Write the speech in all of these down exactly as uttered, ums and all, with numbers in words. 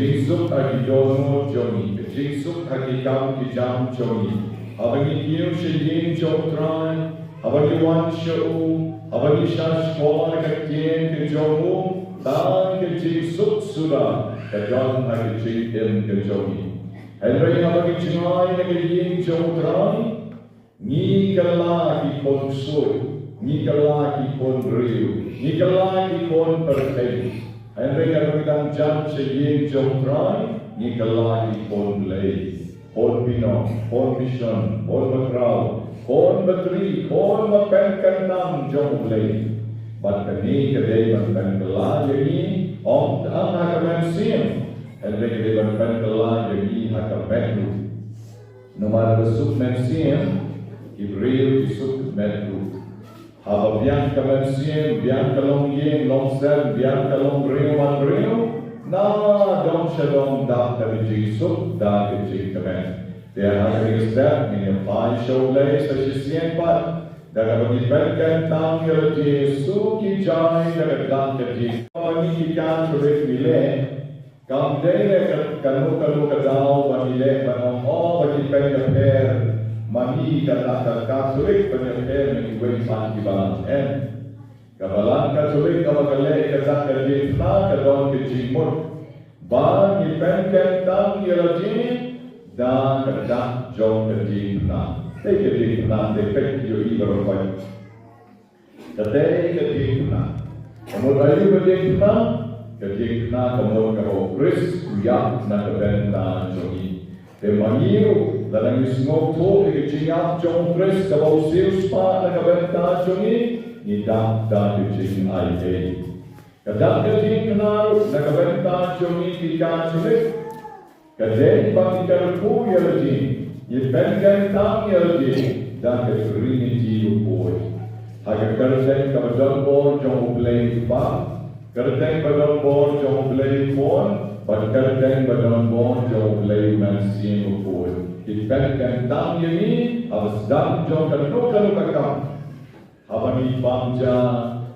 Jingsuk ha ki dohnud jong ngi, ka jingsuk ha ki kam ki jam jong ngi. Haba ngi kiew sha ïing jong U Trai, haba ngi wan sha u, haba ngi shah shkor ha ka ktien ka jong u, tang ka jingsuk suda ka don ha ka jingim ka jong ngi. Hynrei haba ngi jngai na ka ïing jong U Trai, ngi kylla ki khun ksuid, ngi kylla ki khun briew, ngi kylla ki khun pyrthei. Hynrei haba ngi dang jan sha ïing jong U Trai, ngi kylla ki khun Blei, khun Binong, khun Mission, khun Bakhraw, khun Batri, khun ba pynkyntang jong U Blei. Bad kane ka dei ban pynkylla ïa ngi, ym tang ha ka mynsiem, hynrei ka dei ban pynkylla ïa ngi ha ka met ruh. Namar ba suk mynsiem, ki briew ki suk met ruh. Haba biang ka mynsiem, biang ka longïing longsem, biang ka longbriew manbriew, na dong sha dong dap da ka jingsuk, da ka jingkmen. Te ha kane ka step ngin ïa phai sha U Blei sa shisien pat, da kaba ngi pynkyntang ïa lade suk ïa ki jaiñ da ka dak ka jingkmen. Ngi ki Katholik ngi leh, kam dei ne ka, kano kano ka daw ba ngi leh ban ong, oh, ba ngi pynïapher ma ngi ka dak ka Katholik pynïapher ma kiwei pat ki balang, em. Ka balang Katholik kaba ka leh ka dak ka diengphna ka don ka jingmut ba ngi pynkyntang ïa lade da ka dak jong ka diengphna. Te ka diengphna te peit ïohi baroh. Ka dei ka diengphna. Ka mut aïu ka diengphna? Ka diengphna ka mut kaba U Khrist u ïap na ka bynta jong ngi. Te ma ngi ruh lada ngi sngewthuh ïa ka jingïap jong U Khrist kaba u siewspah na ka bynta jong ngi, ngi dap da ka jingai ei. Ka dak ka diengphna ruh na ka bynta jong ngi ki Katholik. Ka dei ba ngi kyrkhu ïa lade, ngi pynkyntang ïa lade da ka Trinity bakhuid. Ha ka kyrteng kaba don bor jong U Blei U Kpa, kyrteng ba don bor jong U Blei U Khun, bad kyrteng ba don bor jong U Blei U Mynsiem Bakhuid. Ngi pynkyntang ïa ngi ha ba sdang jong kano kano ka kam. Haba ngi bam ja,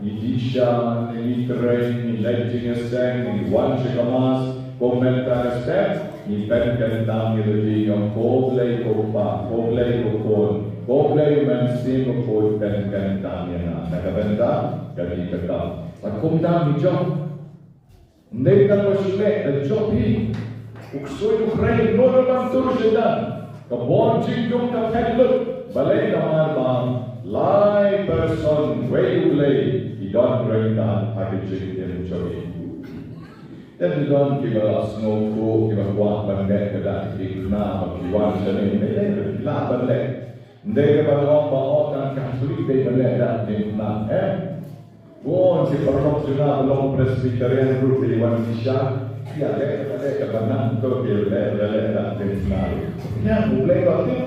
ngi dih sha, ngi trei, ngi leit jingïaseng, ngi wan sha ka mass, kum mynta ka step, ngi pynkyntang ïa lade, ong ko Blei ko Kpa, ko Blei ko Khun, ko Blei U Mynsiem Bakhuid, pynkyntang ïa nga. Na ka bynta kane ka kam. Bad kumta ngi jop. Ym dei tang ba shu leh, da jop hi. U ksuid u khrei, ym lah ban tur shadien. Ka bor jingdum ka phet lut. Balei? Namar ba lai person wei U Blei ki don ryngkat ha ka jingim jong ngi. Te ki don kiba la sngewthuh, kiba kwah ban leh ka dak ka diengphna, ba ki wan shane, ym dei, ki lah ban leh. Ym dei ban ong ba, oh, tang Katholik dei ban leh dak diengphna, em. Bun ki paralok jong nga ba long Presbyterian ruh ki wan shisha. Ïa leh, leh, leh, kaba nang to ki leh, leh, leh dak diengphna ruh. Ïa, U Blei u la tip.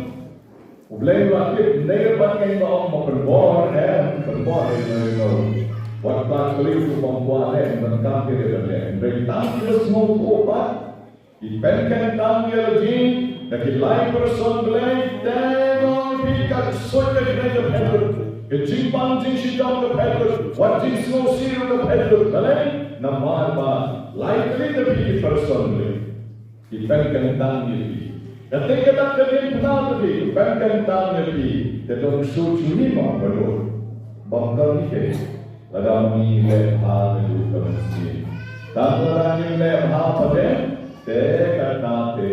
U Blei u la tip, ym dei ban ong ba, ong ba pynbor, em, pynbor, em, em, em. Wat Katholik ruh bym kwah leh, ban kam ki leh, leh, leh. Ym dei tang ki sngewthuh pat. Ki pynkyntang ïa lade da ki lai person Blei, te ngi ong phi ka ksuid ka khrei ka phet lut, ka jingpang jingshitom ka phet lut, wat jingsngewsih ruh ka phet lut. Balei? Namar ba lai tylli na phi ki person Blei. Ki pynkyntang ïa phi. Kata ka dak ka diengphna ka phi, ki pynkyntang ïa phi. Te don ksuid shuh hi mo, ba don. Bym don hi keiñ. Lada ma ngi leh bha naduh ka mynsiem. Tang lada ngim leh bha pat te, te kata te.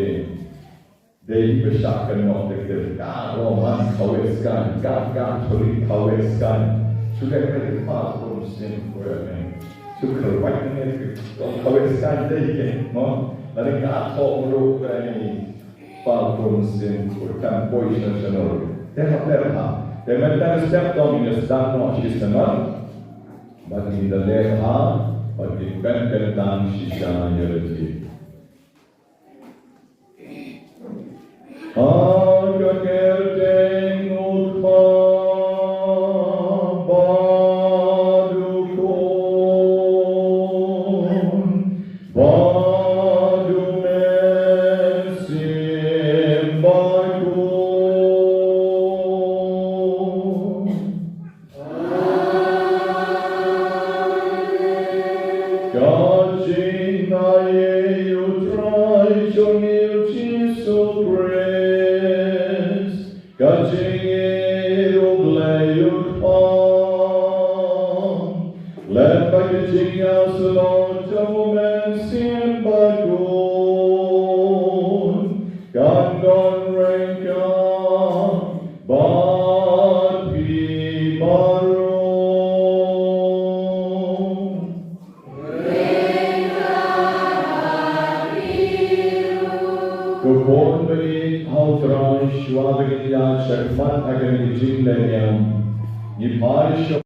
Dei ba shah kynnoh te te ka Roman Khawetskaiñ, ka Katholik Khawetskaiñ. Shu leh bha Kpa Khun Mynsiem Bakhuid ne. Shu kyrpad ne Khawetskaiñ dei ke, mo? Lada ka thoh mruh ka ni. Kpa Khun Mynsiem Bakhuid, kan poi shano shano ruh. Te hap leh bha. Te mynta ka step to ngin ïa sdang noh shi syndon. Bad ngin da leh bha, bad ngin pynkyntang shisha ïa lade. Ha ka kyrteng U Kpa bad U Khun bad U Mynsiem Bakhuid. Ka jingai Ko khun ba ïeit ha U Trai, shuwa ba ngin ïaid shakhmat ha kane ka jingleh niam, ngi phai sha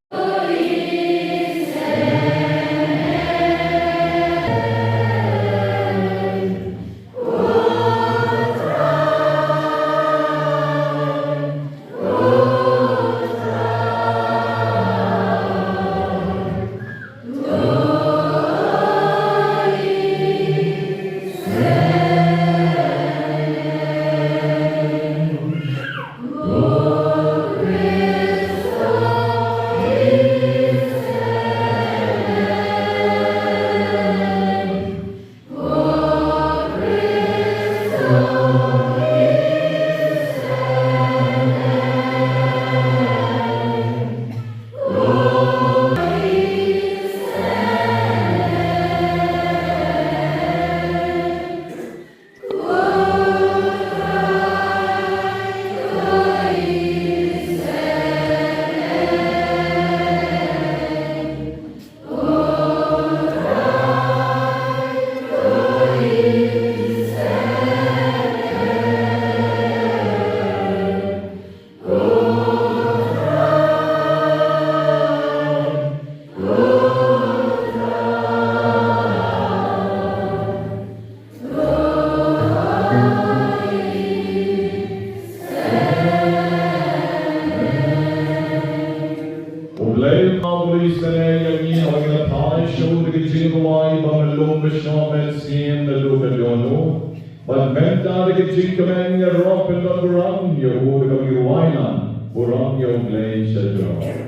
U Blei u kyrkhu ïa ngi, haba ngi la phai sha u da ka jingrwai ba myllung ba shnong mynsiem naduh ka dohnud. Bad mynta da ka jingkmen ngi ïaroh pynban burom ïa u da kaba ngi rwai lang, burom ïa U Blei sha U Trai.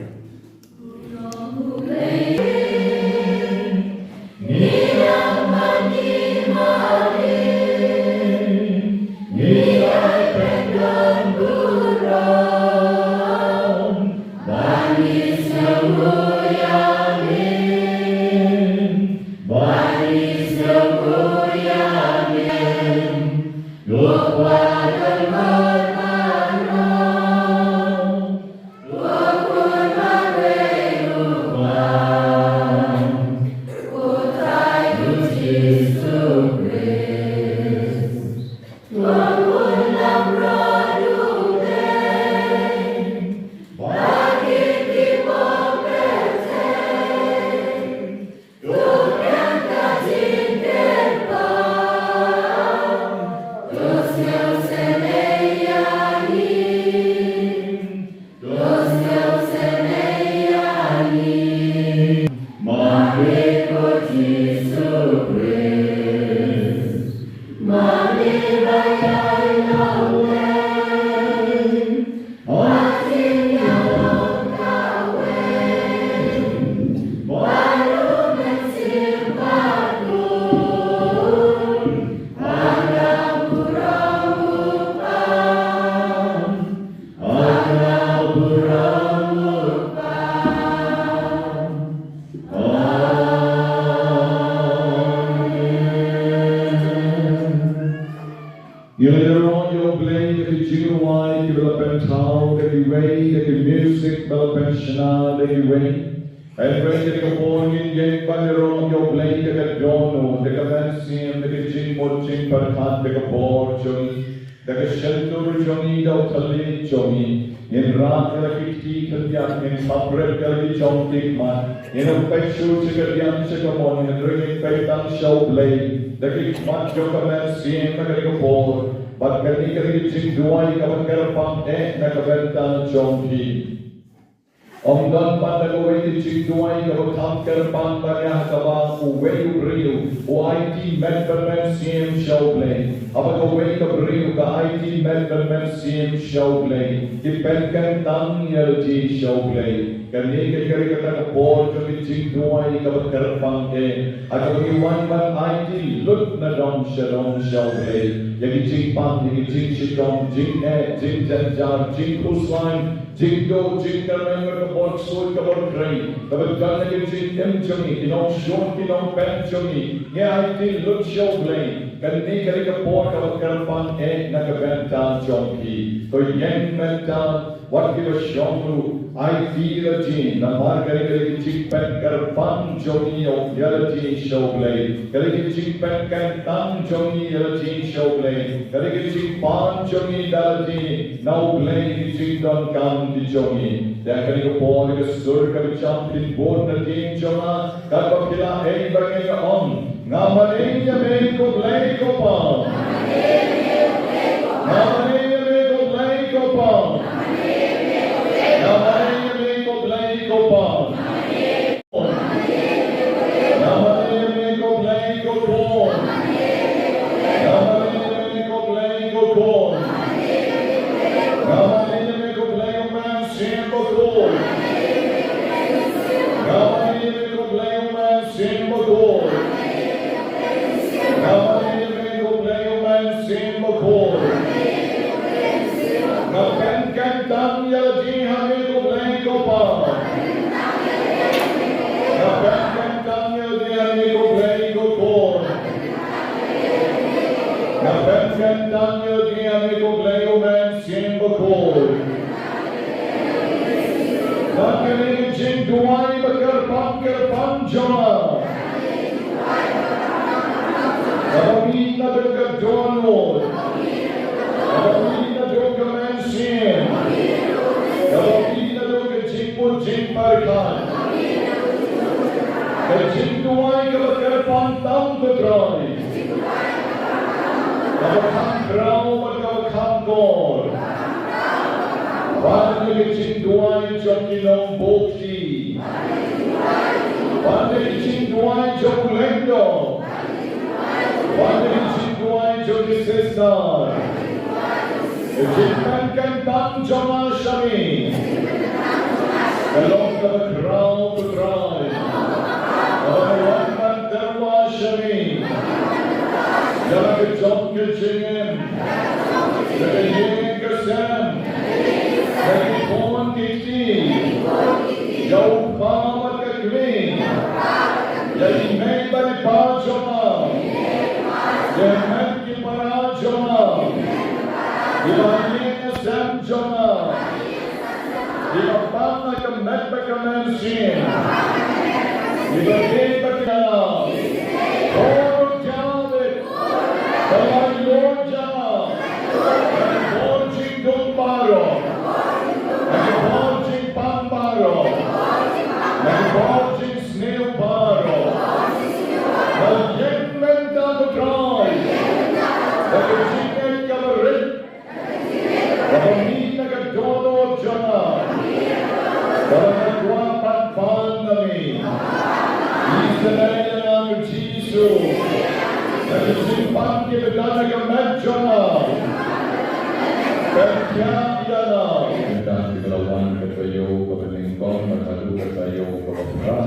Ngi la ïaroh ïa U Blei da ki jingrwai kiba la pynthaw da kiwei, da ki music ba la pynshna da kiwei. Hynrei ha kane ka por ngin ïeng ban ïaroh ïa U Blei da ka dohnud, da ka mynsiem, da ka jingmut jingpyrkhat, da ka bor jong ngi, da ka shyntur jong ngi, da u thylliej jong ngi. Ngin rah ïa la ki kti khyndiat, ngin thap rep ïa la ki jong ki khmat, ngin ym peit shuh sha ka diang sha ka mon, hynrei ngin peit tang sha U Blei da ki khmat jong ka mynsiem ha kane ka por. Bad kane ka dei ka jingduwai kaba kyrpang eh na ka bynta jong phi. Ym don pat da kawei ka jingduwai kaba kham kyrpang ban ïa ha kaba uwei u briew u aiti met bad mynsiem sha U Blei. Haba kawei ka briew ka aiti met bad mynsiem sha U Blei, ki pynkyntang ïa lade sha U Blei. Kane ka dei kata ka por jong ka jingduwai kaba kyrpang eh, ha kaba ngi wan ban aiti lut na dong sha dong sha U Blei ïa ki jingpang, ïa ki jingshitom, jingeh, jingjynjar, jingkhuslai, jingduh, jingkyrmen, ka bor ksuid, ka bor khrei, kaba don ha ki jingim jong ngi, ki nongshun ki nongpeng jong ngi, ngi aiti lut sha U Blei. Kane ka dei ka por kaba kyrpang eh na ka bynta jong phi. To ïeng mynta, wat kiba shong ruh, Ai ti ïa la jong ngi namar ka dei ka jingpynkyrpang jong ngi ïa la jong sha U Blei. Ka dei ka jingpynkyntang jong ngi ïa la jong sha U Blei. Ka dei ka jingpan jong ngi da la jong na U Blei ki jingdonkam ki jong ngi. Te ha kane ka por ka sur ka jam pynbor na jong jong nga. Katba phi la ïeng ba ngin ong, nga mane ïa me ko Blei ko Pa. Nga mane ïa me ko Blei ko Pa. Nga mane ïa me ko Blei ko Pa. Nga mane ïa me ko Blei ko Khun. Nga mane ïa me ko Blei ko Khun. Nga mane ïa me ko Blei U Mynsiem Bakhuid. Nga mane ïa me ko Blei U Mynsiem Bakhuid. Nga mane ïa me ko Blei U Mynsiem Bakhuid. Nga pynkyntang ïa la jong ha me ko Blei ko Pa. Nga pynkyntang ïa la jong ha me ko Blei ko Khun. Nga pynkyntang ïa la jong ha me ko Blei U Mynsiem Bakhuid. Bad kane ka jingduwai ba kyrpang kyrpang jong nga. Kaba mih naduh ka dohnud. Kaba mih naduh ka mynsiem. Kaba mih naduh ka jingmut jingpyrkhat. Ka jingduwai kaba kyrpang tam, ko Trai. Kaba kham khraw bad kaba kham kor. Ban ïa ka jingduwai jong ki nongbuh kti. Ban ïa ka jingduwai jong u lyngdoh. Ban ïa ka jingduwai jong ki sister. Ka jingpynkyntang jong nga sha me. Ka long kaba khraw, ko Trai. Kaba long ban tyrwa sha me. Ïa la ka jong ka jingim. Ïa ka ïing ka sem. Ïa ki khun ki kti. Ïa u kpa bad ka kmie. Ïa i mei bad i pa jong nga. Ïa i mei ki para jong nga. Ïa i ïing i sem jong nga. Ïa ka pang ha ka met bad ka mynsiem. Ïa ka kti bad ka. Ko David. Ka laitluid jong nga. Ka bor jingdum baroh. Ka bor jingpang baroh. Ka bor jingsniew baroh. Ka ïeng mynta, ko Trai. Ka jingngeit kaba rit. Kaba mih na ka dohnud jong nga. Kaba nga kwah ban pan na me. Isynei ïa nga, ko Jisu. Na ka jingpan kiba don ha ka met jong nga. Pynkhiah ïa nga. Mynta kiba la wan ka taïew kaba nyngkong bad haduh ka taïew kaba phra,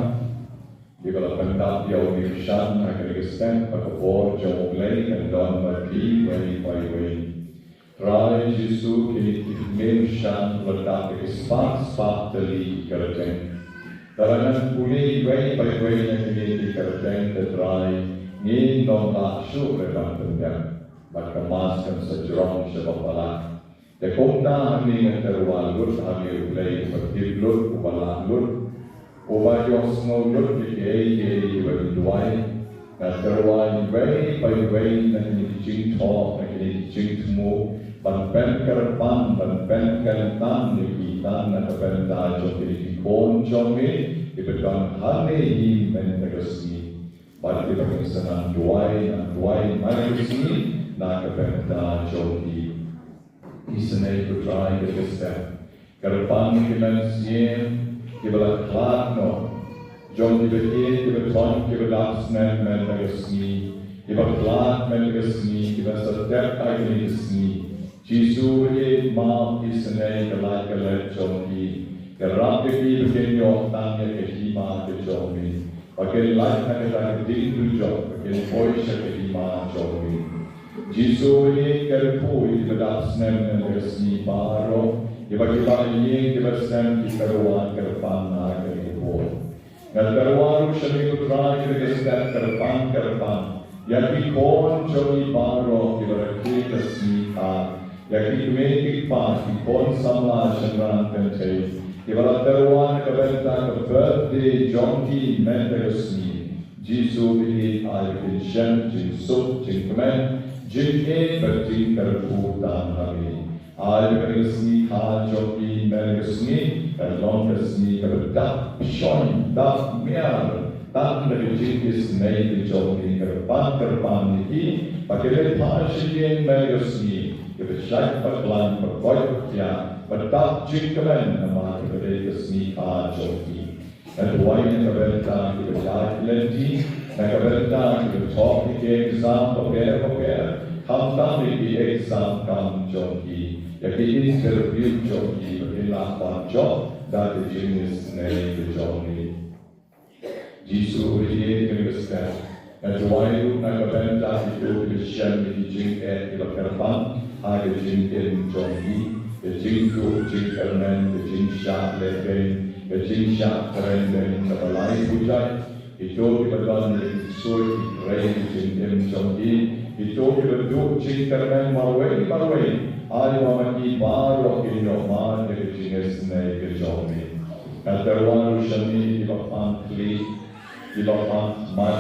kiba la pyndap ïa u Mihshan ha kane ka step, ba ka bor jong U Blei kan don bad phi iwei pa iwei. Trai Jisu, kine ki kmie Mihshan la dap da ki spah spah tylli ki kyrteng. Lada ngan pule iwei pa iwei na kine ki kyrteng, te Trai, ngin ym lah shuh re ban pyndep. Bad ka mass kan sa jrong sha ba palat. Te kumta hangne nga tyrwa lut ha me, U Blei uba tip lut, uba lah lut, uba ïohsngew lut ïa kiei kiei kiba ngi duwai. Nga tyrwa iwei pa iwei na kine ki jingthoh, na kine ki jingthmu, ban pynkyrpang, ban pynkyntang ïa ki tang na ka bynta jong kine ki khun jong me kiba don hangne hi mynta ka sngi. Bad kiba ngin sa nang duwai, nang duwai man ka sngi na ka bynta jong ki. Isynei, ko Trai, ïa ka step. Kyrpang ïa ki mynsiem kiba la khlad noh, jong kiba ïeit, kiba thoh, kiba dap snem mynta ka sngi, kiba khlad mynta ka sngi, kiba sa tep ha kane ka sngi. Jisu ïeit, map, isynei ka lait ka leit jong ki. Ïarap ïa ki ba kin ïoh tang ïa ka hima ka jong me. Ba kin lait na kata ka ding dujok, ba kin poi sha ka hima jong me. Jisu, ïeit, kyrkhu ïa kiba dap snem mynta ka sngi baroh, ïa kiba ïeit, kiba sem, ki tyrwa kyrpang ha kane ka por. Nga tyrwa ruh sha me, ko Trai, ïa ka step kyrpang kyrpang ïa ki khun jong ngi baroh kiba rakhe ka sngi ar. Ïa ki kmie ki kpa, ki khun samla shynrang kynthei, Kiba la tyrwa na ka bynta ka birthday jong ki mynta ka sngi. Jisu u ïeit, ai ba kin shem jingsuk, jingkmen, jingeh bad jingkyrkhu tang ha me. Ai ba ka sngi kha jong ki mynta ka sngi kan long ka sngi kaba dap shon, dap miar, tang da ka jingisynei ka jong me. Kyrpad, kyrpad ïa ki ba kin ïai phai sha ïing mynta ka sngi kiba shait ba khlaiñ, ba koit ba khiah, ba dap jingkmen namar kaba dei ka sngi kha jong ki. Nga duwai na ka bynta kiba ïaid lynti, na ka bynta kiba thoh ïa ki exam bapher bapher, khamtam ïa ki exam kam jong ki, ïa ki interview jong ki, ba kin lah ban jop da ka jingisynei ka jong me. Jisu u ïeit, kane ka step nga duwai ruh na ka bynta kito kiba shem ïa ki jingeh kiba kyrpang ha ka jingim jong ki, ka jingduh jingkyrmen, ka jingshah lehbeiñ, ka jingshah kren beiñ kaba lai bujai. Kito kiba don ïa ki ksuid ki trei ka jingim jong ki, kito kiba duh jingkyrmen marwei marwei, ai ba ma ki baroh kin ïoh mad ïa ka jingisynei ka jong me. Nga tyrwa ruh sha me kiba pang khlieh, kiba pang khmat,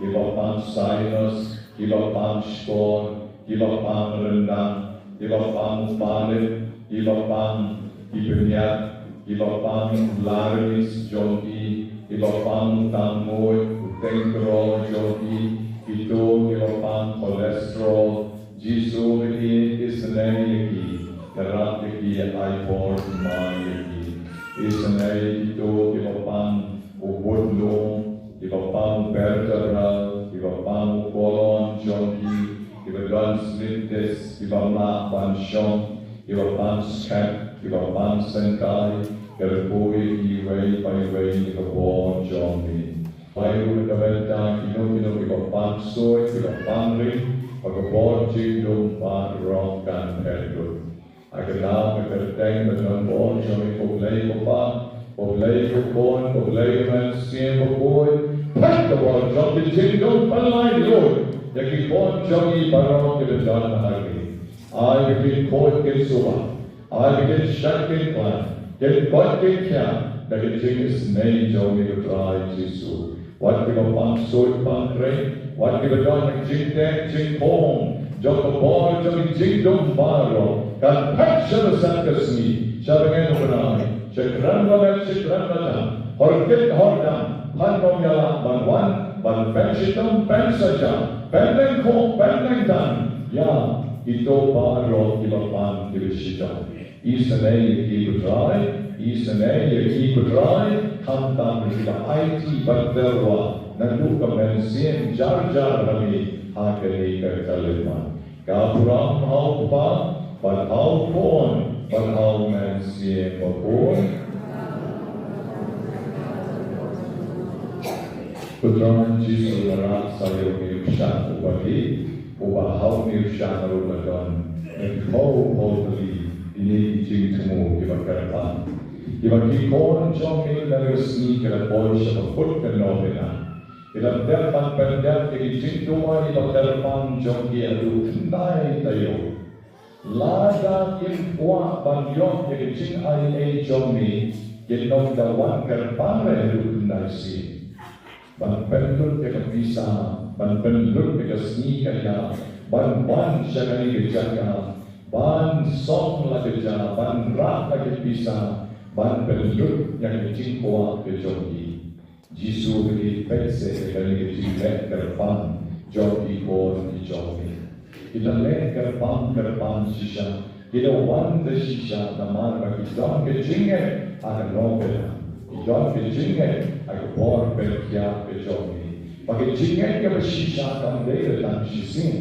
kiba pang sinus, kiba pang shkor, kiba pang ryndang, kiba pang palit, kiba pang ki bniat, kiba pang larynx jong ki, kiba pang tangmuid, u tengkro jong ki, kito kiba pang cholesterol. Jisu u ïeit, isynei ïa ki, ïarap ïa ki, ai por thymmai ïa ki. Isynei ïa kito kiba pang u budlung, kiba pang vertebral, kiba pang u colon jong ki, kiba don slit disc, kiba mlak ban shong, kiba pang skep, kiba pang sengkai, kyrkhu ïa ki iwei pa iwei da ka bor jong me. Duwai ruh na ka bynta kino kino kiba pang ksuid, kiba pang ring, ba ka bor jingdum baroh kan phet lut. Ha ka nam ka kyrteng ba don bor jong me, ko Blei ko Pa, ko Blei ko Khun, ko Blei ko Mynsiem Bakhuid. Phet ka bor jong ka jingdum pynlait lut ïa ki khun jong me baroh kiba don ha ri. Ai ba kin khuid kin suba, ai ba kin shait kin khlaiñ, kin koit kin khiah da ka jingisynei jong me, ko Trai Jisu. Wat kiba pang ksuid pang ring, wat kiba don ha ka jingteh jingkhong jong ka bor jong ka jingdum baroh, kan phet sha la san ka sngi, sha bneng u bnai, sha kren ba met, sha kren ba tam, hor kit hor dam, phan ym ïalah ban wan, ban pynshitom pynsajah, pynlyngkhuh pynlyngtan ïa kito baroh kiba pang kiba shitom. Isynei ïa ki, ko Trai, isynei ïa ki, ko Trai, khamtam ïa kiba aiti bad tyrwa naduh ka mynsiem jar jar ha me ha kane ka khyllipmat. Ka burom ha u Kpa bad ha u Khun bad ha u Mynsiem Bakhuid. Ko Trai Jisu, nga rah sa ïa une u pyrshah uba dih, uba ha une u pyrshah ruh la don, ngi pynpaw pynpaw tylli ïa kine ki jingthmu kiba kyrpang. Kiba ki khun jong me mynta ka sngi ki la poi sha ba kut ka nongpynïaid, ki la dep ban pyndep ïa ki jingduwai ba kyrpang jong ki haduh khyndai taïew. Lada kim kwah ban ïoh ïa ka jingai ei jong me, kin ym da wan kyrpang re haduh khyndai sien. Ban pynlut ïa ka pisa, ban pynlut ïa ka sngi ka ïa, ban wan sha kane ka jaka, ban song la ka ja, ban rah la ka pisa, ban pynlut ïa ka jingkwah ka jong ki. Jisu, peit seh ïa kane ka jingleh kyrpang jong ki khun ki jong me. Ki la leh kyrpang kyrpang shisha, ki la wan da shisha namar ba ki don ka jingngeit ha ka nongpynïaid, ki don ka jingngeit ha ka bor pynkhiah ka jong me. Ba ka jingngeit kaba shisha kam dei tang shisien.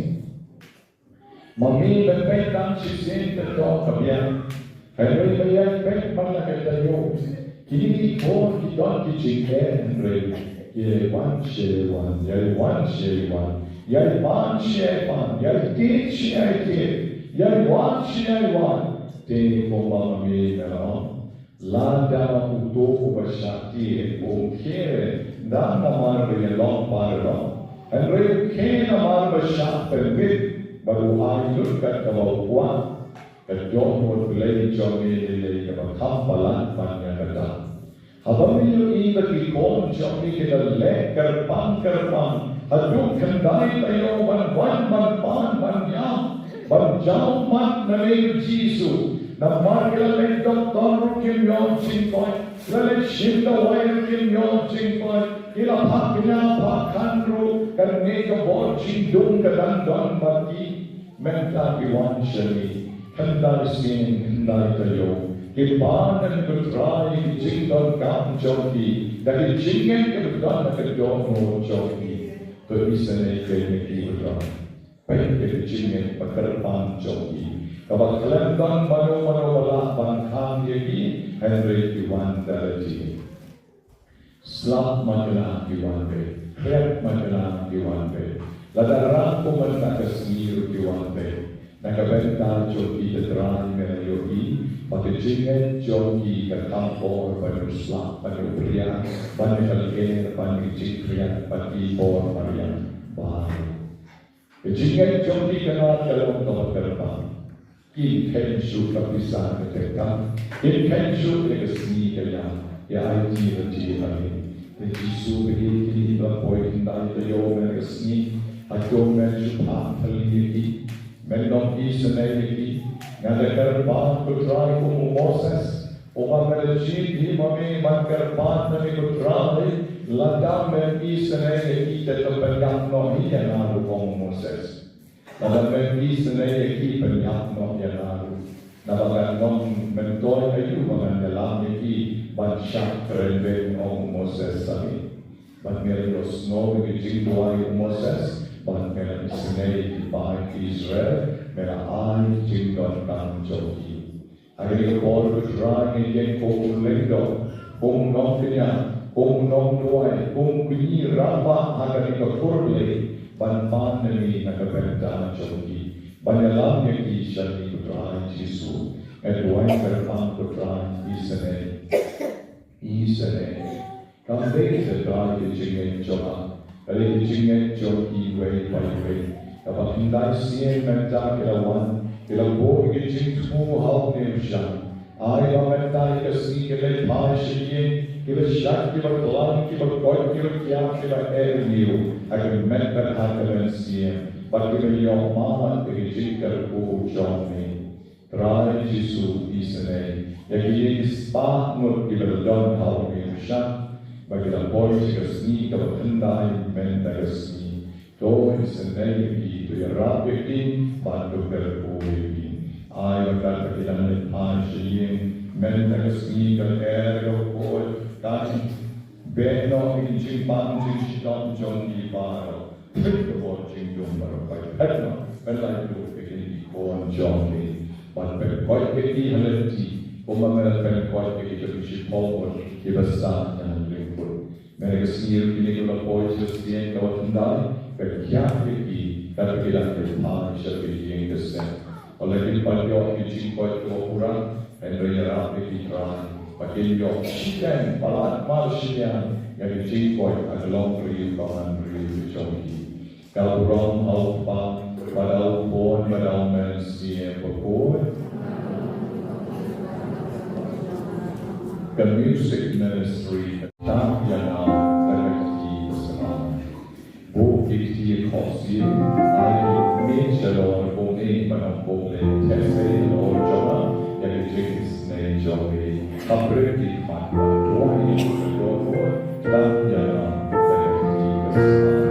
Ma me ban peit tang shisien ka dei ka biang. Hynrei ba ïai peit man la ka taïew, kine ki khun ki don ki jingeh hynrei ki ïai wan shi ïai wan, ïai wan shi ïai wan, ïai pan shi ïai pan, ïai tied shi ïai tied, ïai wad shi ïai wad. Te kumba ma me me la ong, lada uto uba shah tied um khie re, dang namar ba ïa long paralok, hynrei u khie namar ba shah pynbit bad u ai lut kat kaba u kwah. Ka dohnud Blei jong ngi lei lei kaba kham palat ban ïa kata. Haba ngi ïohi ba ki khun jong ngi ki la leh kyrpang kyrpang haduh khyndai taïew ban wan ban pan ban ïap ban jaw mat na lynti Jisu. Namar ki la leit doktor ruh kim ïoh jingkoit, ki la leit shim dawai ruh kim ïoh jingkoit, ki la phah kñia phah khan ruh kane ka bor jingdum ka dang don bad ki. Mynta ki wan sha ngi, khyndai sien khyndai taïew, ki pan ïa U Trai ki jingdonkam jong ki da ki jingngeit kiba don ha ka dohnud jong ki. To isynei kein ïa ki, U Trai. Peit ïa ki jingngeit ba kyrpang jong ki, kaba khlem don mano mano ba lah ban khang ïa ki, hynrei ki wan da lade. Slap ma ki la ki wan beit, khriat ma ki la ki wan beit. Lada rah kumta ka sngi ruh ki wan beit. Na ka bynta jong ki, Trai, me la ïohi ba ka jingngeit jong ki ka kham bor ban ïa u slap, ban ïa u khriat, ban ïa ka lyer, ban ïa ka jingkhriat, ban ïa ki por mariang baroh. Ka jingngeit jong ki ka la ka long kaba kyrpang. Kim kheiñ shuh ka pisa ka teng kam, kim kheiñ shuh ïa ka sngi ka ïa, ïa aiti lade ha me. Te Jisu, ba ïeit kine ki la poi khyndai taïew mynne ka sngi, hato men shu phah thylli ïa ki? Men ym isynei ïa ki? Nga da kyrpad, ko Trai, kum u Moses, uba me la jied hi ma me ban kyrpad na me, ko Trai, lada men isynei ïa ki te to pynïap noh hi ïa nga ruh, ong u Moses. Lada men isynei ïa ki, pynïap noh ïa nga ruh. Naba kan long myntoi aïu ba ngan ïalam ïa ki ban shah kren beiñ, ong u Moses ha me. Bad me la ïohsngew ïa ki jingduwai u Moses, bad me la isynei ïa ki paid Israel, me la ai jingdonkam jong ki. Ha kane ka por, ko Trai, ngi ïeng kum u lyngdoh, kum u nongkñia, kum u nongduwai, kum u kñi rangbah ha kane ka kur Blei, ban pan na me na ka bynta jong ki, ban ïalam ïa ki sha me, ko Trai Jisu. Nga duwai kyrpang, ko Trai, isynei. Isynei. Kam dei tang da ki jingngeit jong nga, ka dei ki jingngeit jong kiwei pa kiwei. Kaba khyndai sien mynta ki la wan, ki la buh ki jingthmu ha une u shan. Ai ba mynta ïa ka sngi ki leit phai sha ïing, kiba shait, kiba khlaiñ, kiba koit, kiba kiar, kiba eh ruh, ha ka met bad ha ka mynsiem, bad kiba ïoh mad ïa ka jingkyrkhu jong me. Trai Jisu, isynei ïa kine ki spah ngut kiba la don ha une u shan, ba ki la poi sha ka sngi kaba khyndai mynta ka sngi. To isynei ïa ki, to ïarap ïa ki, bad to kyrkhu ïa ki. Ai ba katba ki dang leit phai sha ïing mynta ka sngi, ka lyer ka koit kan beh noh ïa ki jingpang jingshitom jong ki baroh. Peit ka bor jingdum baroh, peit, peit noh, pynlait ruh ïa kine ki khun jong me. Bad pynkoit ïa ki ha lynti, kumba me la pynkoit ïa ki jong ki shiphew ngut kiba sah na lyngkut. Mynta ka sngi ruh kine kiba la poi sha ka sien kaba khyndai, pynïap ïa ki, katba ki dang leit phai sha ka ïing ka sem. Wat la kim pat ïoh ki jingkoit kiba pura, hynrei ïarap ïa ki Trai ba kin ïoh shiteng palat mar shiliang ïa ki jingkoit ha ka longbriew ka manbriew ka jong ki. Ka burom ha u Kpa bad ha u Khun bad ha u Mynsiem Bakhuid. Ka music ministry, tang ïa nga da ka kti ka syrang. Buh ki kti khohsiew, ai ki kmie shalor, kumne ban ong kumne, test ei halor jong nga ïa ki jingisynei jong me. Kham rit ki khmat, duwai ïa ka dohnud, tang ïa nga da ka kti ka syrang.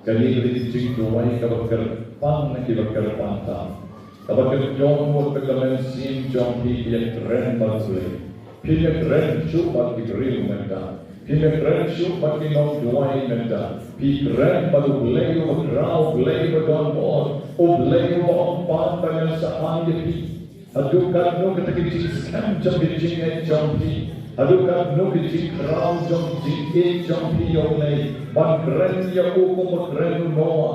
Kane ka dei ka jingduwai kaba kyrpang na kiba kyrpang tam. Kaba kyrpang wat ba ka mynsiem jong phi ka ïakren bad U Blei. Phim ïakren shuh bad ki briew mynta. Phim ïakren shuh bad ki nongduwai mynta. Phi kren bad U Blei uba khraw, U Blei uba don bor, U Blei uba ong, "Pan ba ngan sa ai ïa phi." Haduh katno kata ka jingskhem jong ka jingngeit jong phi. Haduh katno ka jingkhraw jong ka jingngeit jong phi ïa U Blei. Ban kren ïa u kumba kren u Noah.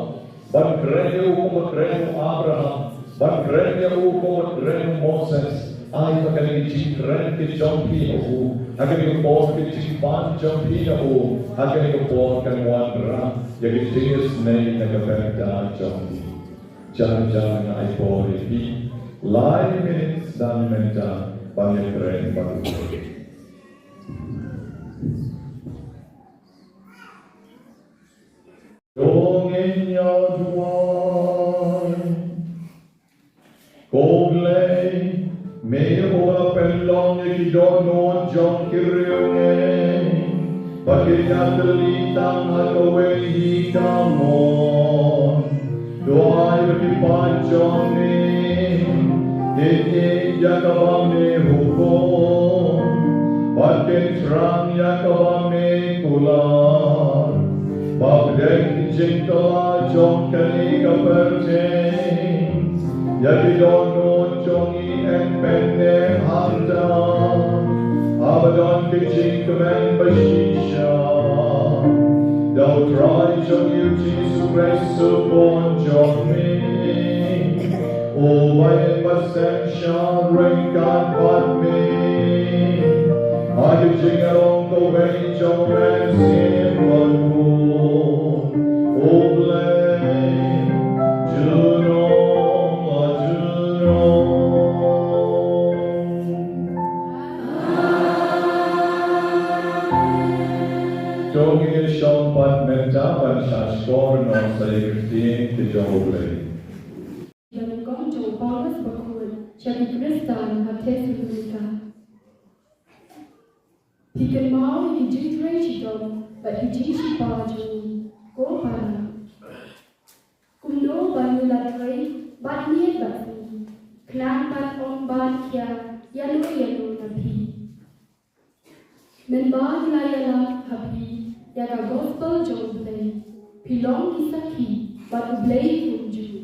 Ban kren ïa u kumba kren u Abraham. Ban kren ïa u kumba kren u Moses. Ai ba kane ka jingkren ka jong phi ha u, ha kane ka por ka jingpan jong phi ha u, ha kane ka por kan wanrah ïa ka jingisynei na ka bynta jong phi. Jar jar nga ai por ïa phi. Lai minit sdang mynta ban ïakren bad U Blei. To ngin ïa duwai. Ko Blei, me uba pynlong ïa ki dohnud jong ki riewngeit ba kin ïatylli tang ha kawei hi ka mon. To ai ba ki paid jong me kin ïeit ïa kaba me hukum bad kin thrang ïa kaba me kular. Ba pdeng ki jingkylla jong kane ka pyrthei, ïa ki dohnud jong ngi yn pynneh hangta. Haba don ki jingkmen ba shisha, da U Trai jong ngi U Jisu Khrist U Khun jong me, uba ïeng ba seng sha ryngkat bad me ha ka jingïalong kawei jong U Mynsiem Bakhuid. U Blei, junom la junom. To ngin ïa shong pat mynta ban shahshkor noh sa ïa ka ktien ka jong U Blei. Ïa ka nyngkong jong u Paulus bakhuid sha ki Khristan ha Thessalonika. Phi kynmaw ïa ki jingtrei shitom bad ki jingshipa jong ngi, ko para. Kumno ba ngi la trei bad miet bad sngi, khnang ban ym ban khia ïano ïano na phi. Mynba ngi la ïalap ha phi ïa ka gospel jong U Blei, phi long ki sakhi bad U Blei kumjuh.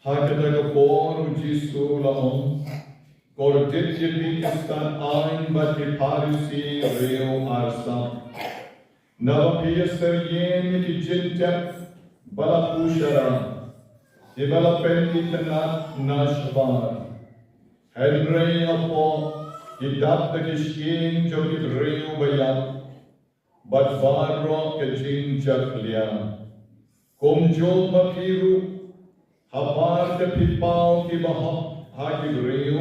Ha kata ka por u Jisu u la ong, kordit ïa phi ki stad aiñ bad ki Pharisi riew arsap. Naba phi ïa syriem ïa ki jingtep ba la pynshara, kiba la pynitynnad na shabar. Hynrei hapoh ki dap da ki shkieng jong ki briew ba ïap bad baroh ka jingjakhlia. Kumjuh ma phi ruh, habar te phi paw kiba hok ha ki briew,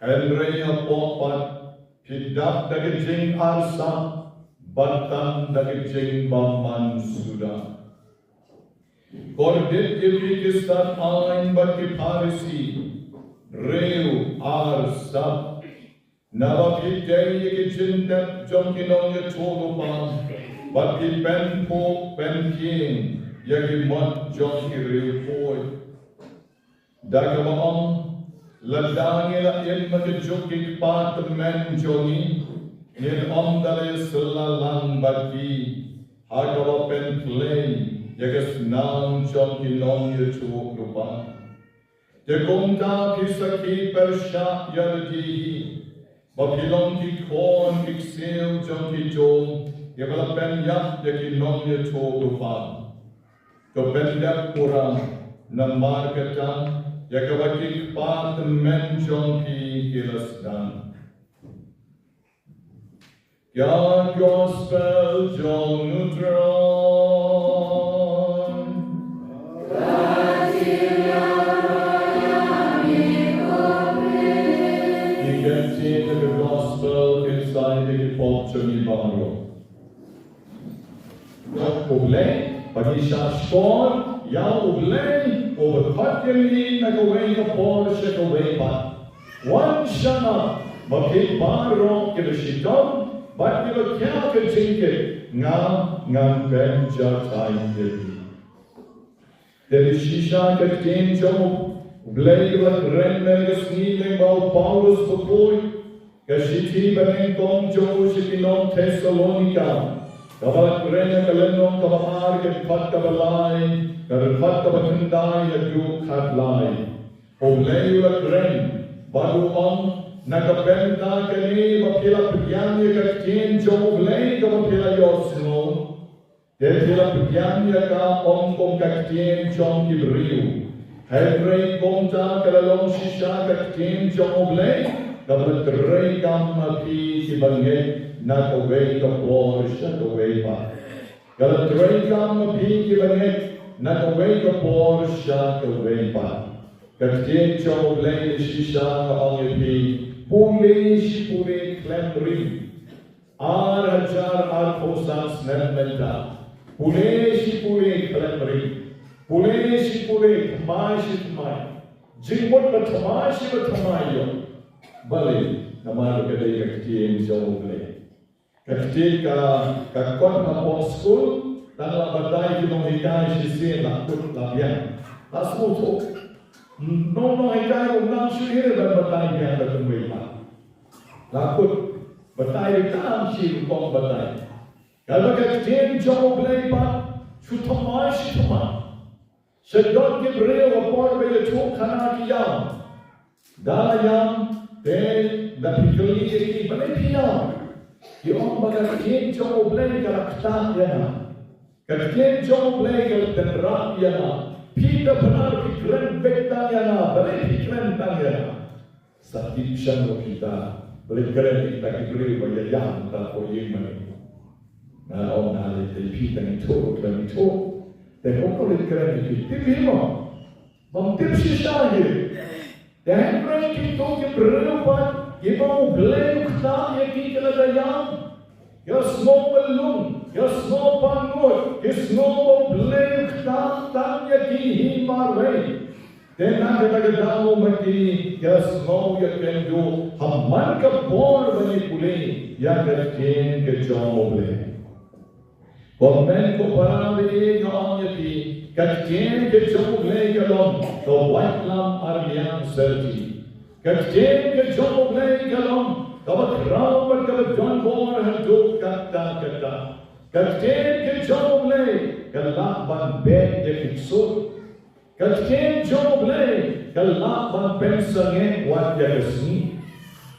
hynrei hapoh pat phi dap da ka jingarsap bad tang da ka jingbymman suda. Kordit ïa phi ki stad aiñ bad ki Pharisi riew arsap. Naba phi tei ïa ki jingtep jong ki nongïathuhlypa bad phi pynphuh pynkieng ïa ki mot jong ki riewkhuid. Da kaba ong, lada ngi la im ha ka juk ki kpa tymmen jong ngi, ngin ym da la ïasylla lang bad ki, ha kaba pynphlei ïa ka snam jong ki nongïathuhlypa. Te kumta phi sakhi pyrshah ïa lade hi ba phi long ki khun ki ksiew jong ki jong kiba la pynïap ïa ki nongïathuhlypa. To pyndep pura, namar kata ïa kaba ki kpa tymmen jong phi ki la sdang. Ka gospel jong u Trai. Ki ktien ka gospel kin sai ïa ki pop jong ngi baroh. Ïa U Blei, ba ngi shah shkor ïa U Blei, u ba khot ïa ngi na kawei ka por sha kawei pat. Wan shah, ma phi baroh kiba shitom bad kiba khia ka jingkit, nga ngan pynjatai ïa phi. Te phi shisha ka ktien jong U Blei ba la kren ha ka sngi lyngba u Paulus bakhuid. Ka shithi banyngkong jong u sha ki nong Thessalonika, kaba la kren ha ka lynnong kaba ar, ka dkhot kaba lai, ka dkhot kaba khyndai haduh khatlai. U Blei u la kren bad u ong, na ka bynta kane ba phi la pdiang ïa ka ktien jong U Blei kaba phi la ïohsngew. Te phi la pdiang ïa ka ym kum ka ktien jong ki briew, hynrei kumta ka la long shisha ka ktien jong U Blei, kaba la treikam ha phi kiba ngeit na kawei ka por sha kawei pat. Ka la treikam ha phi kiba ngeit na kawei ka por sha kawei pat. Ka ktien jong U Blei shisha ka ong ïa phi, pule shi pule khlem rim. Ar hajar arphew san snem mynta. Pule shi pule khlem rim. Pule shi pule, thymmai shi thymmai. Jingmut ba thymmai shi ba thymmai ïoh. Balei? Namar ka dei ka ktien jong U Blei. Ka ktien ka, ka kot hapoh skul, tang la batai ki nonghikai shisien la kut la biang. La sngewthuh. Nong nonghikai um nang shu ïa ban batai biang da kumwei pat. La kut, batai da kam shi rukom batai. Katba ka ktien jong U Blei pat, shu thymmai shi thymmai. Shaduh ki briew ha por ba ïathuh khana ki ïam. Da la ïam, te da phi kylli ïa ki, balei phi ïam? Ki ong ba ka ktien jong U Blei ka la ktah ïa nga. Ka ktien jong U Blei ka la tynrah ïa nga. Phi da phna phi kren beit tang ïa nga, balei phi kren tang ïa nga? Sa tip shen ruh kita, balei kren kita ki briew ba ïa ïam ta ko ïing mane. Nga ong nga lei te phi tang ithuh ruh kren ithuh. Te ko ko lei kren ïa ki tip hi mo. Bym tip shisha hi. Te hynrei kito ki briew pat kiba U Blei u ktah ïa ki ki la da ïam. Ki sngew myllung, ki sngew pangnud, ki sngew ba U Blei u ktah tang ïa ki hi marwei. Te na kata ka daw ma ki, ki sngew ïakynduh ha man ka por ba ngi pule ïa ka ktien ka jong U Blei. Ko hynmen ko para, nga ong ïa phi, ka ktien ka jong U Blei ka long ka waitlam arliang syrti. Ka ktien ka jong U Blei ka long kaba khraw bad kaba don bor haduh katta katta. Ka ktien ka jong U Blei ka lah ban beh ïa ki ksuid. Ka ktien jong U Blei ka lah ban pynsangeh wat ïa ka sngi.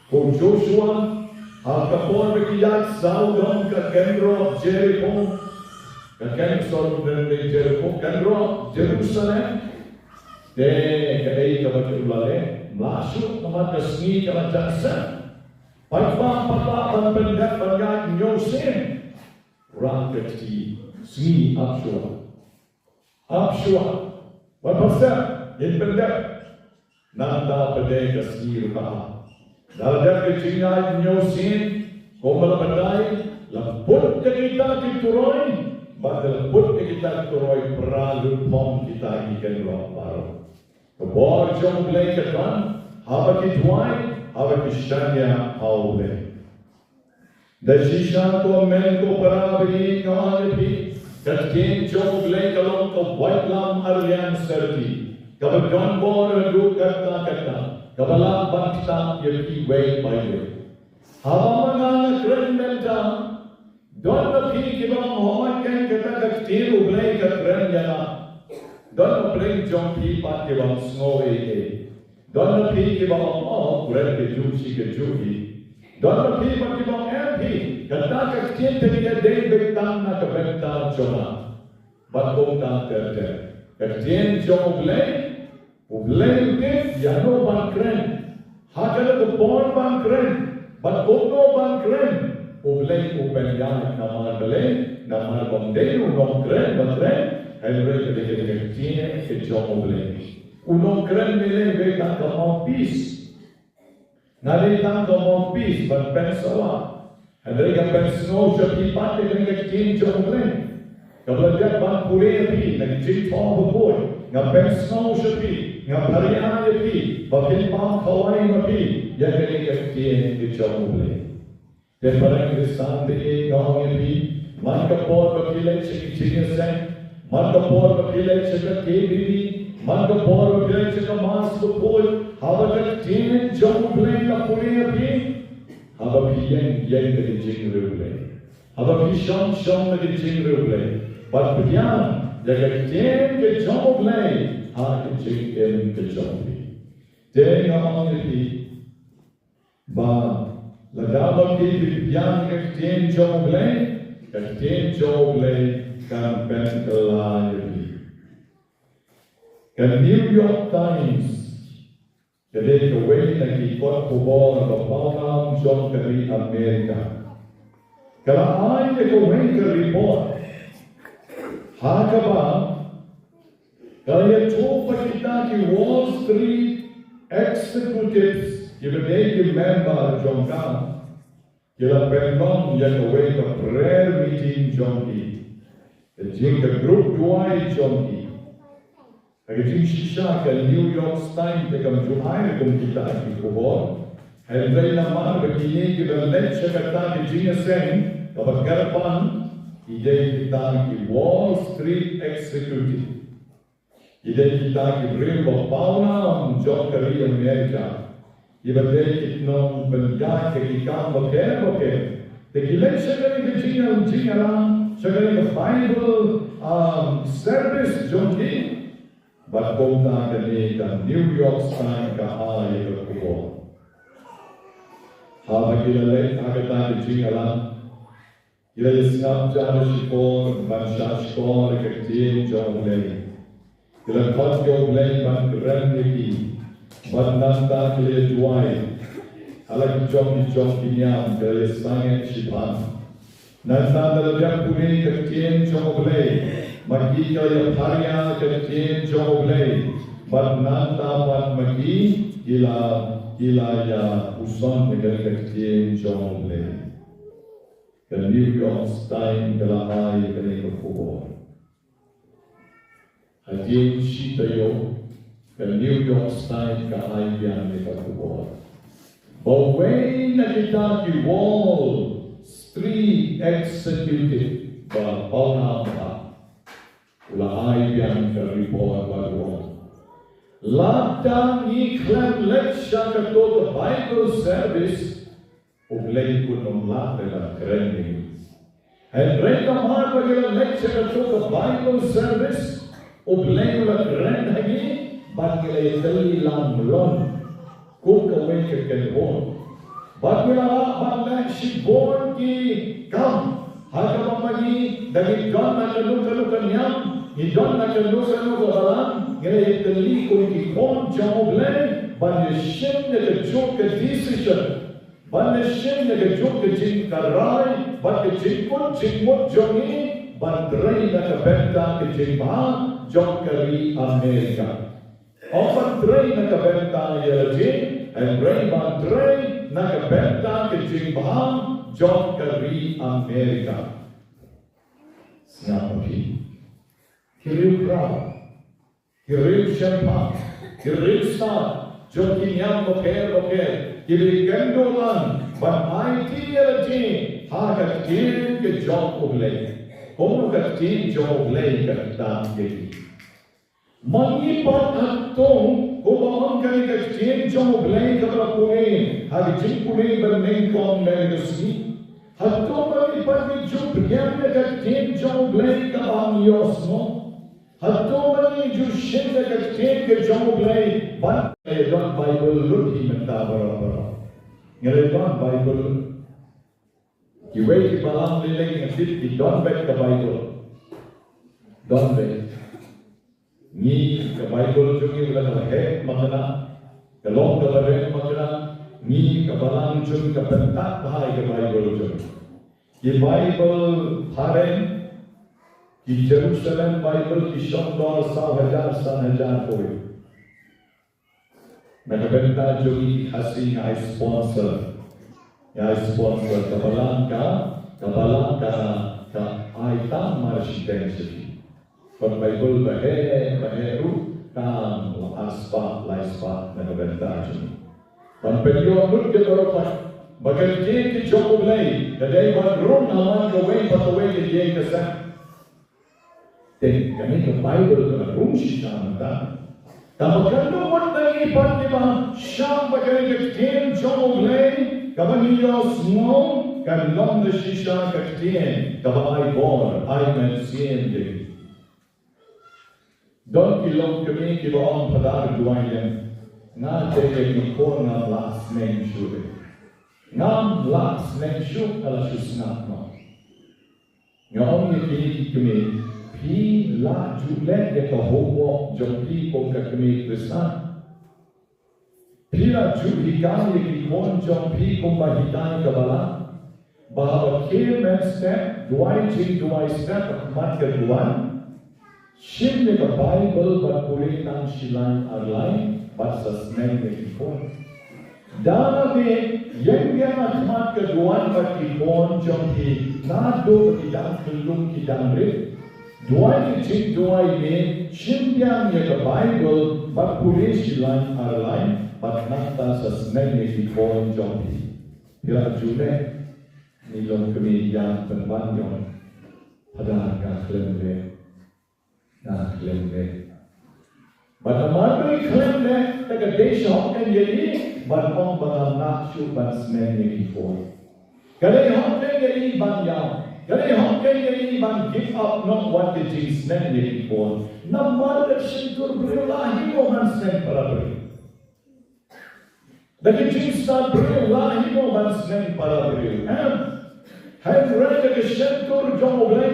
Ko Joshua, ha ka por ba ki ïaid sawdong ka kynroh Jeriko, ka kynroh Jeriko, kynroh Jerusalem, te kaei kaba ki la leh? Ym lah shuh namar ka sngi ka la jah seh. Paidbah, paidbah, ban pyndep ban ïaid hynñiew sien. Rah ka kti, sngi ap shuwa. Ap shuwa. Wat pynstep, ngin pyndep. Nangta pat de ka sngi ruh ka ap. Da la dep ka jingïaid hynñiew sien, kumba la batai, la put ïa kita ki turoi, bad da la put ïa kita ki turoi, phra lut pom kita ki kynroh baroh. Ka bor jong U Blei ka don, haba ki duwai, haba ki shaniah ha U Blei. Da shisha ko hynmen ko para ba ïeit, nga ong ïa phi, ka ktien jong U Blei ka long ka waitlam arliang syrti, kaba don bor haduh katta katta, kaba lah ban ktah ïa phi iwei pa iwei. Haba ma nga nga kren mynta, don na phi kiba ong, hooid, kata ka ktien U Blei ka kren ïa nga. Don na pdeng jong phi pat kiba ong, sngew ei ei. Don na phi kiba ong, oh, kren kajuh shi kajuh hi. Don na phi pat kiba ong, em phi, kata ka ktien te ka dei beit tang na ka bynta jong nga. Bad kumta ter ter. Ka ktien jong U Blei, U Blei u tip ïano ban kren, ha kano ka por ban kren, bad kumno ban kren. U Blei u pynïaid namar balei? Namar ba ym dei u nongkren ba kren, hynrei ka dei ka ktien ka jong U Blei. U nongkren balei? Dei tang ka mouthpiece. Nga dei tang ka mouthpiece ban pynsawa. Hynrei nga pynsngew sha phi pat ïa kane ka ktien jong U Blei. Kaba la dep ban pule ïa phi na ka jingthoh bakhuid. Nga pynsngew sha phi, nga pharia ïa phi, ba phin pang khawai ma phi ïa kane ka ktien ka jong U Blei. Te para Khristan te, nga ong ïa phi, man ka por ba phi leit sha ki jingïaseng, man ka por ba phi leit sha ka K B B, man ka por ba phi leit sha ka Mass bakhuid, haba ka ktien jong U Blei la pule ïa phi, haba phi ïeng, ïeng da ka jingriewblei. Haba phi shong, shong da ka jingriewblei. Bad pdiang ïa ka ktien ka jong U Blei ha ka jingim ka jong phi. Te nga ong ïa phi, ba lada ba phi pdiang ïa ka ktien jong U Blei, ka ktien jong U Blei kan pynkylla ïa phi. Ka New York Times, ka dei kawei na ki kot khubor ba pawnam jong ka ri Amerika, ka la ai ïa kawei ka report ha kaba ka la ïathuh ba kita ki Wall Street executives, kiba dei ki member jong ka, ki la pynlong ïa kawei ka prayer meeting jong ki, ka jing ka group duwai jong ki. Ha ka jingshisha ka New York Times te kam ju ai kum kita ki khubor. Hynrei namar ba kine kiba leit sha kata ka jingïaseng kaba kyrpang, ki dei kita ki Wall Street executive. Ki dei kita ki briew ba pawnam jong ka ri Amerika. Kiba dei ki nongpynïaid ïa ki kam bapher bapher. Te ki leit sha kane ka jingïa, jingïalang, sha kane ka Bible, um, service jong ki. Bad kumta kane ka New York Times ka ai ïa ka khubor. Haba ki la leit ha kata ka jingïalang, ki la ïasngap jar shipor ban shahshkor ïa ka ktien jong U Blei. Ki la khot ïa U Blei ban kren ïa ki. Bad nangta ki la ïaduwai. Ha la ki jong ki jong ki niam ki la ïasangeh shiphang. Nangta da la dep pule ka ktien jong U Blei, ma ki ki la ïapharia ka ktien jong U Blei. Bad nangta pat ma ki ki la, ki la ïapuson ïa ka ktien jong U Blei. Ka New York Times ka la ai kane ka khubor. Hadien shi taïew, ka New York Times ka ai biang ïa ka khubor ba uwei na kita ki Wall Street executive ba pawnam bha u la ai biang ka report ba u ong, lada ngi khlem leit sha kato ka Bible service, U Blei un ym lah ban kren ïa ngi. Hynrei namar ba ngi la leit sha kato ka Bible service, U Blei u la kren ha ngi, bad ngi la ïatylli lang lon kum kawei ka kynhun. Bad ngi la lah ban leh shibun ki kam ha kaba ma ngi, da ngi don na kano kano ka niam, ngi don na kano kano ka balang, ngi la ïatylli kum ki khun jong U Blei ban ïashim ïa kajuh ka decision. Ban ïashim ïa kajuh ka jingtharai bad ka jingkut jingmut jong ngi ban trei na ka bynta ka jingbha jong ka ri Amerika. Ym ban trei na ka bynta ïa la jong, hynrei ban trei na ka bynta ka jingbha jong ka ri Amerika. Sngap ma phi. Ki riew khraw, ki riew shemphang, ki riewstad jong ki niam bapher bapher, ki la ïakynduh lang ban aiti ïa la jong ha ka ktien ka jong U Blei. Kumno ka ktien jong U Blei ka kyntait ïa ki? Ma ngi pat hato, kumba ong ka ktien jong U Blei kaba la pule ha ka Jingpule banyngkong mynne ka sngi, hato ma ngi pat ngi ju pdiang ïa ka ktien jong U Blei kaba ngi ïohsngew? Hato ma ngi ju shim ïa ka ktien ka jong U Blei? Ban ïa don Baibl lut hi mynta baroh baroh. Ngi la don Baibl. Kiwei ki balang lei lei ngi tip ki don beit ka Baibl. Don beit. Ngi ka Baibl jong ngi la ka heh makna, ka long kaba rem makna. Ngi ka balang jong ngi ka pyntat bha ïa ka Baibl jong ngi. Ki Baibl phareng, ki Jerusalem Baibl, ki shong dor saw hajar san hajar kawei. Na ka bynta jong ngi ki Khasi nga ai sponsor. Nga ai sponsor, ka balang ka, ka balang ka, ka ai tang mar shiteng sha ki. Kot Baibl ba heh, ba heh ruh, tang ar spah, lai spah na ka bynta jong ngi. Ban pynïoh lut ïa baroh pat ba ka ktien ka jong U Blei ka dei ban rung ha man kawei pa kawei ka ïing ka sem. Te kane ka Baibl ka la rung shisha mynta. Tangba kan don wat na ngi pat kiba shah ba kane ka ktien jong U Blei kaba ngi ïohsngew kan long da shisha ka ktien kaba ai bor, ai mynsiem ïa ngi. Don ki longkmie kiba ong, Phadar, duwai lem, nga te ïa ki khun ngam lah sneng shuh. Ngam lah sneng shuh, ka la shu sngap noh. Nga ong ïa kine ki kmie, phi la ju leh ïa ka homework jong phi kum ka kmie Khristan? Phi la ju hikai ïa ki khun jong phi kumba hikai ka balang, ba haba khie mynstep, duwai jingduwai step ha khmat ka duwan, shim ïa ka Baibl bad pule tang shi lain ar lain bad sa sneng ïa ki khun. Da lade ïeng biang ha khmat ka duwan bad ki khun jong phi, naduh ba ki dang khyllung ki dang rit. Duwai ka jingduwai ne, shim biang ïa ka Baibl bad pule shi lain ar lain bad nangta sa sneng ïa ki khun jong phi. Phi la ju leh? Ngi longkmie ïa pynban ïong, Phadar, nga khlem leh. Nga khlem leh. Bad namar ba i khlem leh, te ka dei shahok kein ïa i ban ong ba ngam lah shuh ban sneng ïa ki khun. Ka dei hok kein ïa i ban ïaw. Ka dei hok kein ïa i ban give up noh wat ka jingsneng ïa ki khun. Namar ka shyntur briew la hi mo ban sneng para briew. Da ka jingstad briew la hi mo ban sneng para briew. Em. Hynrei da ka shyntur jong U Blei.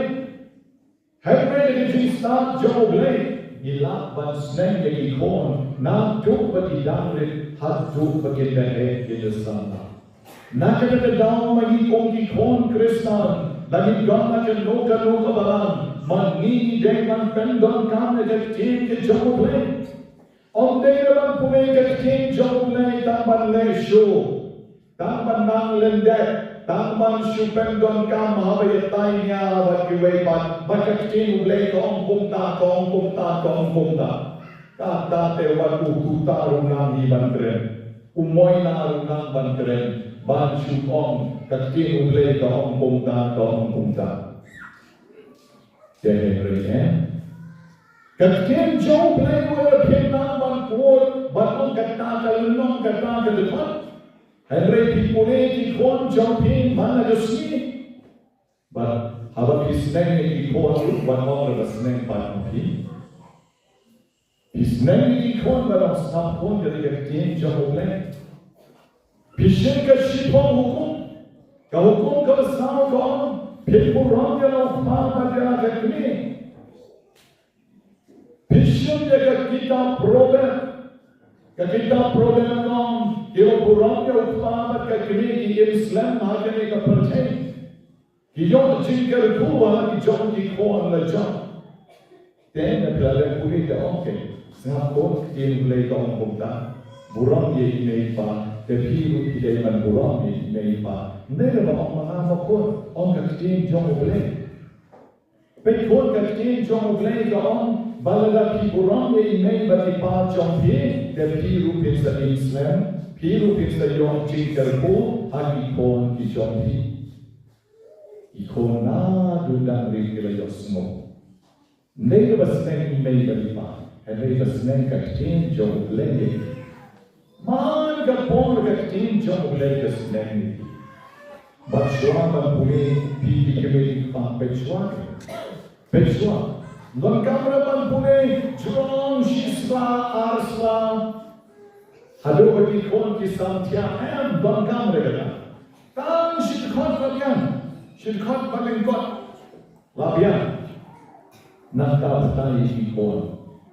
Hynrei da ka jingstad jong U Blei, ngi lah ban sneng ïa ki khun naduh ba ki dang rit haduh ba kin da heh kin da samla. Na kata ka daw ma ngi kum ki khun Khristan, la ngi don na kano kano ka balang, ma ngi ngi dei ban pyndonkam ïa ka ktien ka jong U Blei. Ym dei ban pule ka ktien jong U Blei tang ban leh show, tang ban nang lyndet, tang ban shu pyndonkam haba ïatai nia bad kiwei pat, ba ka ktien U Blei ka ong kumta, ka ong kumta, ka ong kumta. Kata te wat u Tuta ruh nang hi ban kren, u Moina ruh nang ban kren, ban shu ong ka ktien U Blei ka ong kumta, ka ong kumta. Te hynrei, eh? Ka ktien jong U Blei, wat la phin nang ban quote, ban ong kata ka lynnong, kata ka dkhot. Hynrei phi pule ki khun jong phi man la ka sngi. Bad haba phi sneng ïa ki khun ruh, wat ong ba sneng pat ma phi. Ngi ki khun ba long sngap khun ka dei ka ktien jong U Blei. Phi shim ka shiphang hukum. Ka hukum kaba saw ka ong, phin burom ïa la u kpa bad ïa la ka kmie. Phi shim ïa ka kitab Proverb. Ka kitab Proverb ka ong, kiba burom ïa u kpa bad ka kmie ki im slem ha kane ka pyrthei. Ki ïoh jingkyrkhu ha ki jong ki khun la jong. Te na phi la leh pule te ong ke, sngap khun, ktien U Blei ka ong kumta. Burom ïa i mei i pa, te phi ruh phi dei ban burom ïa i mei i pa. Ym dei ba ong ma nga ma khun, ong ka ktien jong U Blei. Peit khun, ka ktien jong U Blei ka ong ba lada phi burom ïa i mei bad i pa jong phi, te phi ruh phin sa im slem, phi ruh phin sa ïoh jingkyrkhu ha ki khun ki jong phi. Ki khun naduh dang rit ki la ïohsngew. Ym dei ba sneng i mei bad i pa, hynrei ba sneng ka ktien jong U Blei. Man ka por ka ktien jong U Blei ka sneng. Bad shuwa ban pule, phi ki kmie ki kpa, peit shuwa. Peit shuwa. Donkam re ban pule jrong shi sla ar sla. Haduh ba ki khun ki samthiah, em, donkam re kata. Tang shi dkhot la biang, shi dkhot ba lyngkot la biang. Nangta batai ïa ki khun.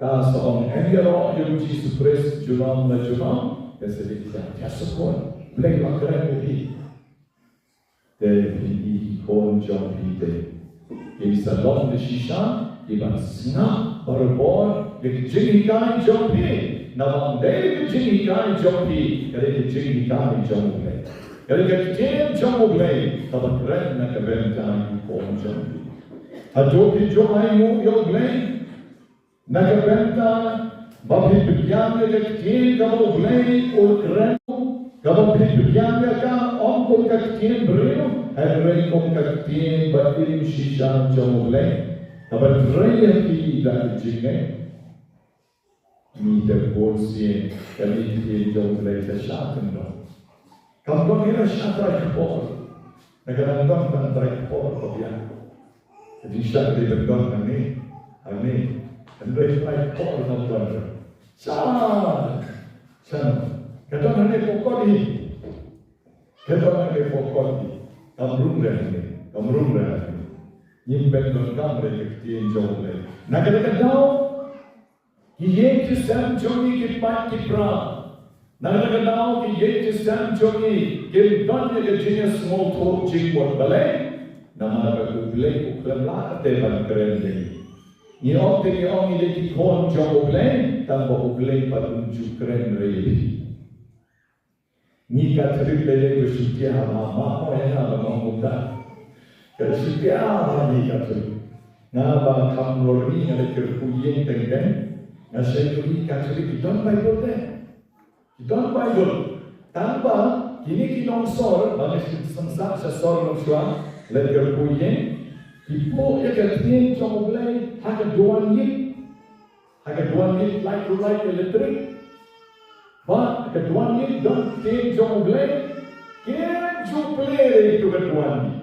Ka sa ong, em ïaroh ïa U Jisu Khrist junom la junom. Te sa dei thiah, thiah sa khun. Blei u la kren ïa phi. Te phi i ki khun jong phi te kin sa long da shisha kiban sngap barabor ïa ka jinghikai jong phi. Namar ym dei ka jinghikai jong phi, ka dei ka jinghikai jong U Blei. Ka dei ka ktien jong U Blei kaba kren na ka bynta ki khun jong phi. Hato phi ju ai nguh ïa U Blei? Na ka bynta ba phi pdiang ïa ka ktien kaba U Blei u kren, kaba phi pdiang ïa ka, ym kum ka ktien briew, hynrei kum ka ktien ba im shisha jong U Blei, kaba trei ïa phi da ka jingngeit. Ngi dei bun sien, kane ka ktien jong U Blei ka shah kyndong. Kam don hi ruh sha trai kpor. Na ka dang don tang trai kpor ka biang. Ka jingshah ka dei ban don hangne, hangne. Hynrei trai kpor kam don ruh. Sha, sha no. Ka don hangne pokot hi. Ka don hangne pokot hi. Kam rung re hangne. Kam rung re hangne. Ngim pyndonkam re ka ktien jong U Blei. Na kata ka daw, ki ïing ki sem jong ngi ki pait ki pra. Na kata ka daw ki ïing ki sem jong ngi kin don ïa ka jingïasngewthuh jingmut balei. Namar ba U Blei u khlem lah te ban kren ïa ngi. Ngi ong te ngi ong ngi dei ki khun jong U Blei, tang ba U Blei pat um ju kren re ïa phi. Ngi Katholik lei lei ba shu tiah ha ma, ma ko ïa nga ba ngam kumta. Ka shu tiah ha ngi Katholik. Nga ba kham lor ngi nga leit kyrkhu ïing teng teng. Nga shait ïa ngi Katholik ki don Baibl te. Ki don Baibl. Tang ba kine ki nongsor ba ngi shu sngewsih sha sor nongshwa leit kyrkhu ïing. Ki buh ïa ka ktien jong U Blei ha ka duwan ïing. Ha ka duwan ïing light, light electric. Bad ha ka duwan ïing don ktien jong U Blei. Kim ju plie re ïa ka duwan ïing.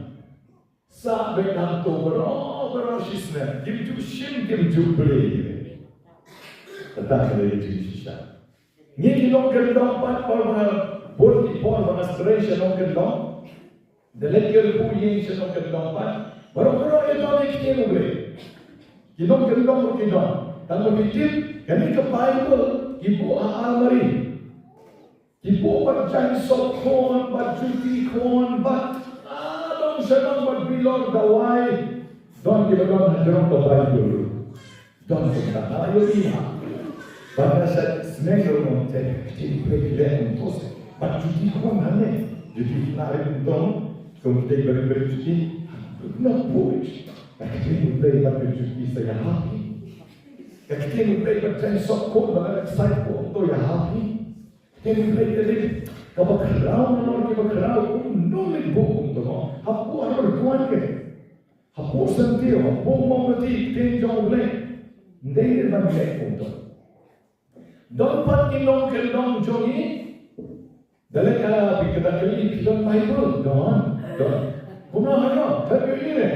Sa bad nangto baroh baroh shisnem kim ju shim kim ju plie. Kata ka dei ka jingshisha. Ngi ki nongkyndong pat, por ba nga bun ki por ba nga straight sha nongkyndong. Da leit kyrkhu ïing sha nongkyndong pat. Baroh baroh ïa don ïa ktien U Blei. Ki nongkyndong ruh ki don. Tang ba ki tip kane ka Baibl ki buh ha almari. Ki buh bad jaiñ sop khun bad juti khun bad, ah, dang sha dang bad bilor dawai. Don kiba don ha jrong ka Baibl ruh. Don kumta, nga la ïohi ha. Bad nga sa sneng ruh, nga ong te ka ktien Blei ki leh kumto se. Bad juti khun hangne. Juti khun hangne kumto. Kum kita i bari bari juti. Not foolish. Ka ktien Blei bad ka juti sa ïahap hi. Ka ktien Blei bad jaiñ sop khun bad ka ksai khun to ïahap hi. Ka ktien Blei ka dei kaba khraw na lor kiba khraw, kumno leit buh kumto. Hapoh ha ka duwan ke. Hapoh syntiew, hapoh mombati, ktien jong U Blei. Ym dei ban leh kumto. Don pat ki nongkyndong jong ngi. Da leit, ah, phi kata kali phi don Baibl. Don, don. Kumno hano, thep ïa ngi ne.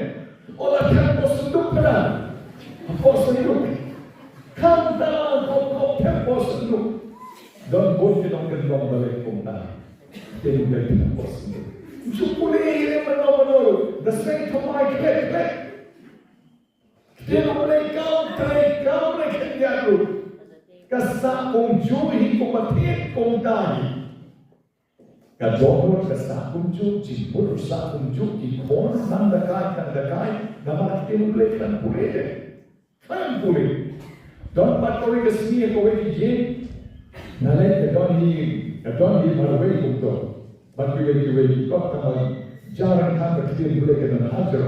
O la thep hapoh synduk kata. Hapoh synduk. Khamtam, hapoh, hapoh, Don bun ki nongkyndong balei kumta. Te u dei pynbor sniew. Ju pule ïa mano mano. Da seng thymmai khlek khlek. Te u Blei kam trei kam trei khyndiat ruh. Ka sah kumjuh hi kumba thied kumta hi. Ka don ruh ka sah kumjuh, jingmut ruh sah kumjuh, ki khun nang da kai nang da kai. Namar ktien u Blei khlem pule de. Khlem pule. Don pat kawei ka sngi kawei ka ïing. Nga leit ka don hi, ka don hi marwei kumto. Bad kiwei kiwei ki kot tang ba jar ryngkat ka ktien u Blei ka don hajar.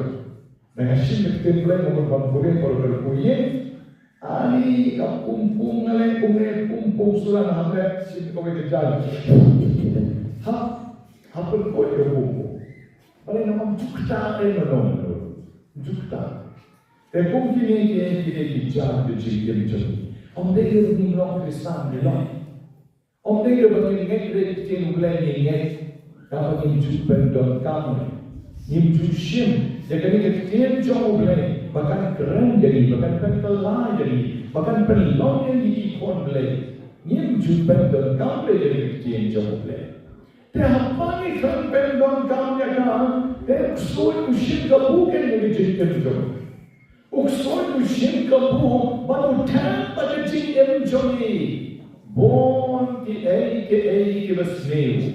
Nga shim ka ktien u Blei nga mut ban pule, por ka pule. Ani ka pum pum nga leh pum leh pum pum sura nga hap leh shim kawei ka jar. Hap, hap pynkoit ka pum pum. Balei namar jukta eh mano mano. Jukta. Te kum kine kine kine ki jar ki jingim jong ngi. Ym dei ruh ngim long Khristan ngi long. Ym dei ba ngim ngeit ïa ka ktien u Blei, ngim ngeit. Kaba ngim ju pyndonkam. Ngim ju shim ïa kane ka ktien jong u Blei ba kan kren ïa ngi, ba kan pynkylla ïa ngi, ba kan pynlong ïa ngi ki khun Blei. Ngim ju pyndonkam ïa kane ka ktien jong u Blei. Te haba ngi khlem pyndonkam ïa ka, te u ksuid u shim kabu ïa ka jingim jong ngi. U ksuid u shim kabu bad u thep bad ka jingim jong ngi. Bun kiei kiei kiba sniew.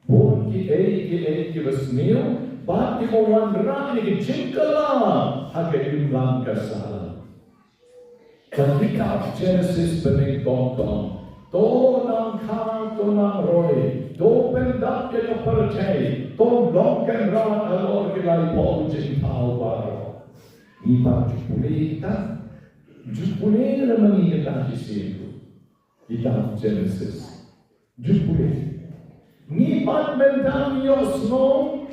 Bun kiei kiei kiba sniew bad kiba wanrah ïa ka jingkylla ha ka imlang ka sahlang. Ka kitab Genesis ba nyngkong kong. To nang kha, to nang roi, to pyndap ïa ka pyrthei, to long kynrad halor ki laiphew jingthaw baroh. Ngi pat ju pule kita, ju pule lem ngi kita ki sien. Kitab Genesis. Ju pule. Ngi pat mynta ngi ïohsngew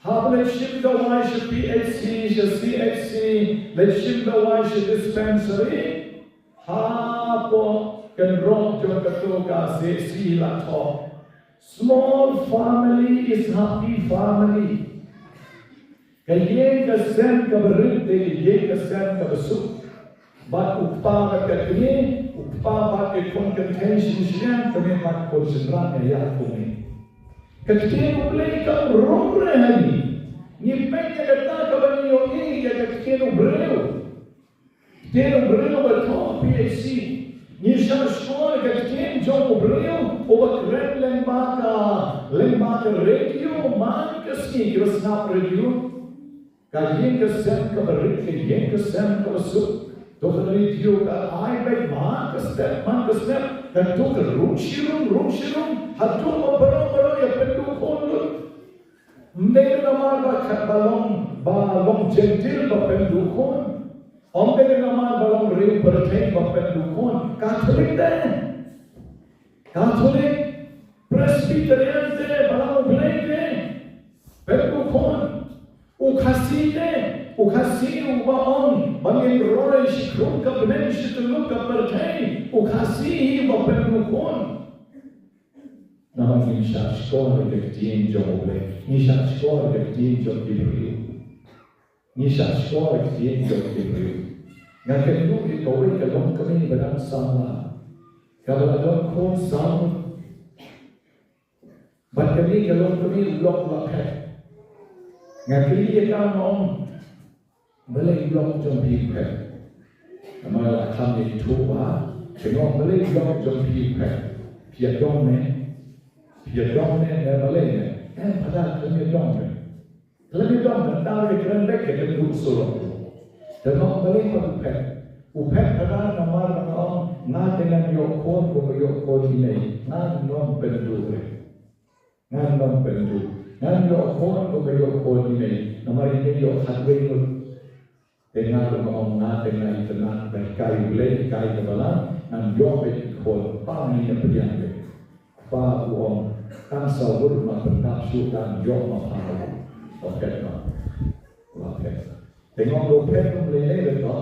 haba leit shim dawai sha P H C, sha C H C, leit shim dawai sha dispensary. Hapoh kynroh jong kato ka C H C la thoh, small family is happy family. Ka ïing ka sem kaba rit dei ka ïing ka sem kaba suk. Bad u kpa bad ka kmie, u kpa bad ki khun kynthei shisha, kmie bad khun shynrang ïa ïa kumne. Ka ktien u Blei kam rung re ha ngi. Ngi peit ïa kata kaba ngi ïohi ïa ka ktien u briew. Ktien u briew ba thoh P H C. Ngi shah shkor ka ktien jong u briew uba kren lyngba ka, lyngba ka radio man ka sngi kiba sngap radio. Ka ïing ka sem kaba rit, ka ïing ka sem kaba suk. To ka radio ka ai beit man ka step, man ka step. Ka to ka rung shi rung, rung shi rung. Hato ba baroh baroh ïa pynduh khun lut. Ym dei namar ba ka, ba long, ba long Gentile ba pynduh khun. Ym dei namar ba long riew pyrthei ba pynduh khun. Katholik de. Katholik, Presbyterian de, balang U Blei de. Pynduh khun. U Khasi de. U Khasi uba ong ba ngin roi shi khun ka bneng shi tyllup ka pyrthei. U Khasi hi uba pynduh khun. Namar ngim shah shkor ïa ka ktien jong U Blei. Ngi shah shkor ïa ka ktien jong ki briew. Ngi shah shkor ïa ka ktien jong ki briew. Nga kynduh ïa kawei ka longkmie ba dang samla. Kaba la don khun saw. Bad kane ka longkmie u lok u la phet. Nga kylli ïa ka, nga ong, balei u lok jong phi u phet? Namar la kham ïathuh bha. Te nga ong, balei u lok jong phi u phet? Phi ïadong ne? Phi ïadong ne, ne balei ne? Em, phada khlem ïadong ne. Khlem ïadong ne, tang ïa kren beit ïa ka kynduh surok. Te nga ong, balei pat u phet? U phet phada namar ba nga ong, nga te ngan ïoh khun kumba ïoh khun ine, ngan nym pynduh re. Ngan nym pynduh. Ngan ïoh khun kumba ïoh khun ine. Namar ine ïoh khatwei ngut. Te nga ruh nga ong, nga te nga itynnad ba hikai U Blei, hikai ka balang, ngan ïoh beit ki khun. Kpa, ngi ïa pdiang beit. Kpa u ong, tang saw ngut ma pyndap shuh, tang ïoh ma pha. Ym phet ma. Ym phet. Te nga ong, u phet um lei lei re to.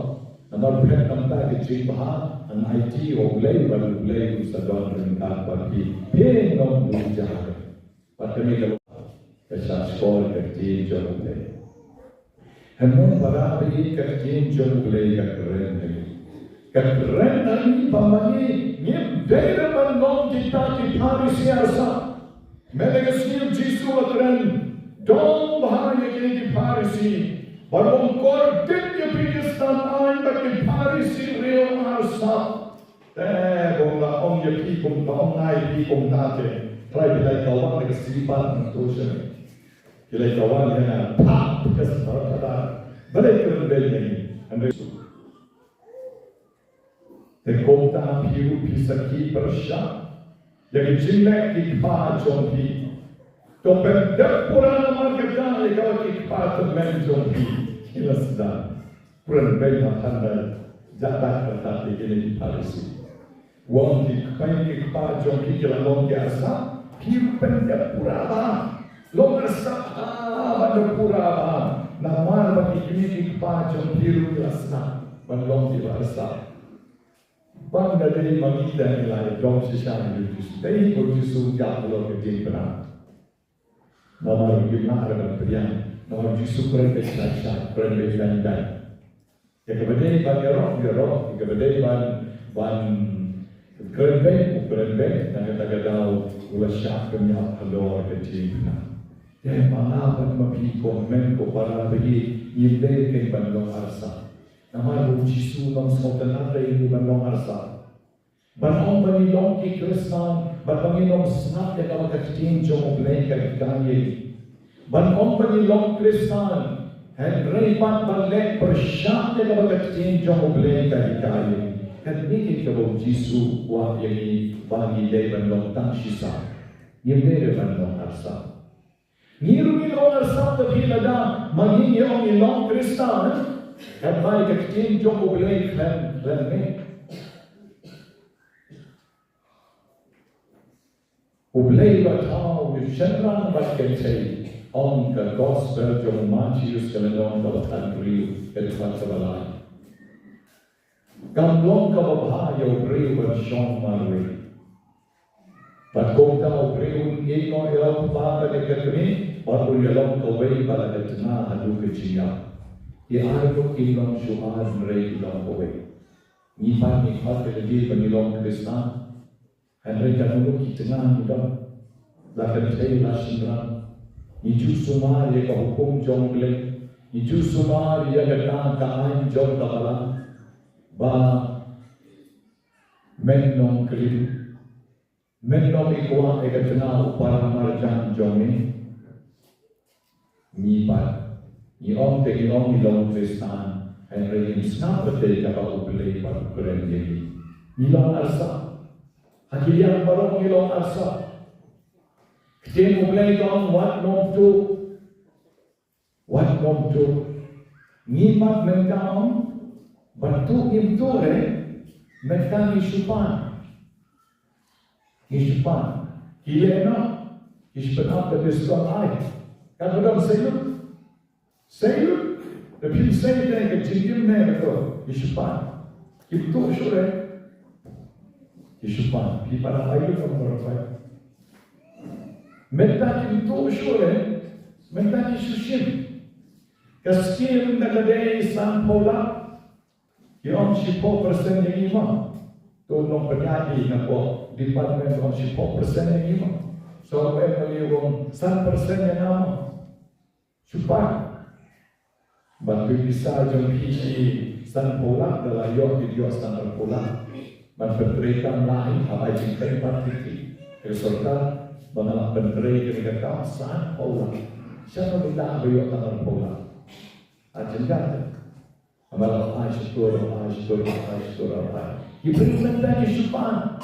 Namar u phet namar ka jingbha, ngan aiti ïa U Blei, bad U Blei un sa don ryngkat bad phi. Phin ym duh jahar. Bad kane ka long ka shah shkor ka ktien jong U Blei. Hynrei para ba ïeit, ka ktien jong U Blei ka kren ha ngi. Kren ïa ngi ba ma ngi ngim dei ban long kita ki Pharisi arsap. Mynta ka sngi u Jisu u la kren dong bha ïa kine ki Pharisi. Bad u ong, kordit ïa phi ki stan aiñ bad ki Pharisi riew arsap. Te ba u la ong ïa phi kum, ba u ong ïa phi kumta te, trai phi la ïa ka wan ïa ka slippers nangto sha. Phi la ïa ka wan ïa nga, pah, ka slippers ka da. Balei kren beiñ ïa ngi? Hynrei te kumta phi ruh phi sakhi pyrshah ïa ki jingleh ki kpa jong phi. To pyndep pura namar kata ïa kaba ki kpa tymmen jong phi ki la sdang. Pura beiñ ha phan da jahdak kata ïa kine ki Pharisi. U ong ki kpa, ki kpa jong phi ki la long ki arsap, phi ruh pyndep pura bha. Long arsap ha, ban da pura bha. Namar ba ki kmie ki kpa jong phi ruh ki la sdang ban long ki arsap. Ban da dei ma ngi te ngi la ïa dom shisha ïa u Jisu. Dei u Jisu u ïap halor ka diengphna. Namar ngim lah ban pdiang. Namar u Jisu kren beit shisha, kren beit dang dang. Ïa kaba dei ban ïaroh, ïaroh, ïa kaba dei ban, ban kren beit, u kren beit, na kata ka daw u la shah pynïap halor ka diengphna. Te ma nga bad ma phi ko hynmen ko para ba ïeit, ngim dei kein ban long arsap. Namar ba u Jisu u ong sngewtynnat ïa ngi ban long arsap. Ban ong ba ngi long ki Khristan, bad ba ngin ym sngap ïa kaba ka ktien jong U Blei ka hikai ïa ngi. Ban ong ba ngi long Khristan, hynrei pat ban leh pyrshah ïa kaba ka ktien jong U Blei ka hikai ïa ngi. Kane ka dei kaba u Jisu u kwah ïa ngi ba ngi dei ban long tang shisha. Ngim dei ban long arsap. Ngi ruh ngi long arsap, te phi lada ma ngi ngi ong ngi long Khristan, eh? Katba ka ktien jong U Blei khlem, khlem ne. U Blei ba thaw ïa u shynrang bad kynthei, ong ka gospel jong u Mathaios ka lynnong kaba khathynriew, ka dkhot kaba lai. Kam long kaba bha ïa u briew ban shong marwei. Bad kumta u briew un ïehnoh ïa u kpa bad ïa ka kmie, bad un ïalong kawei bad la ka tnga haduh ka jingïap. Ki ar ruh kim long shuh ar hynrei ki long kawei. Ngi pat ngi khot ïa lade ba ngi long Khristan. Hynrei katno ki tnga ngi don, la kynthei la shynrang. Ngi ju sumar ïa ka hukum jong U Blei. Ngi ju sumar ïa kata ka aiñ jong ka balang ba men nongklim, men nongmihkhmat ïa ka tnga u para marjan jong ngi. Ngi pat, ngi ong te ngi ong ngi long Khristan, hynrei ngim sngap pat ïa kaba U Blei pat u kren ïa ngi. Ngi long arsap. Ha ki liang baroh ngi long arsap. Ktien U Blei ka ong wat nym tuh. Wat nym tuh. Ngi pat mynta ong ban tuh ngim tuh re, mynta ngi shu pan. Ngi shu pan. Ki leh noh. Ki shu pan ap ka pistol ai. Katba don sei lut. Sei lut. Te phin sei te ka jingim ne ka to. Ngi shu pan. Kim tuh shuh re. Ngi shu pan. Phi pan ap ai lut kam, para pai. Mynta kim tuh shuh re. Mynta ngi shu shim. Ka skim da ka dei sanphew lak. Ki ong shiphew percent ïa ngi mo. To nongpynïaid hi na ko department, ong shiphew percent ïa ngi mo. So em, ong san percent ïa nga mo. Shu pan. Bad to pisa jong phi shi sanphew lak, da la ïoh, phi ïoh san arphew lak. Ban pyntreikam, la hi haba ai jingkren pat phi, phi, ka sorkar ba nga la pyntrei kane ka kam sanphew lak. Shano ngi lah ba ïoh tang arphew lak? Agenda. Haba la ai shukor, ai shukor, ai shukor, ai. Ki briew mynta ki shu pan.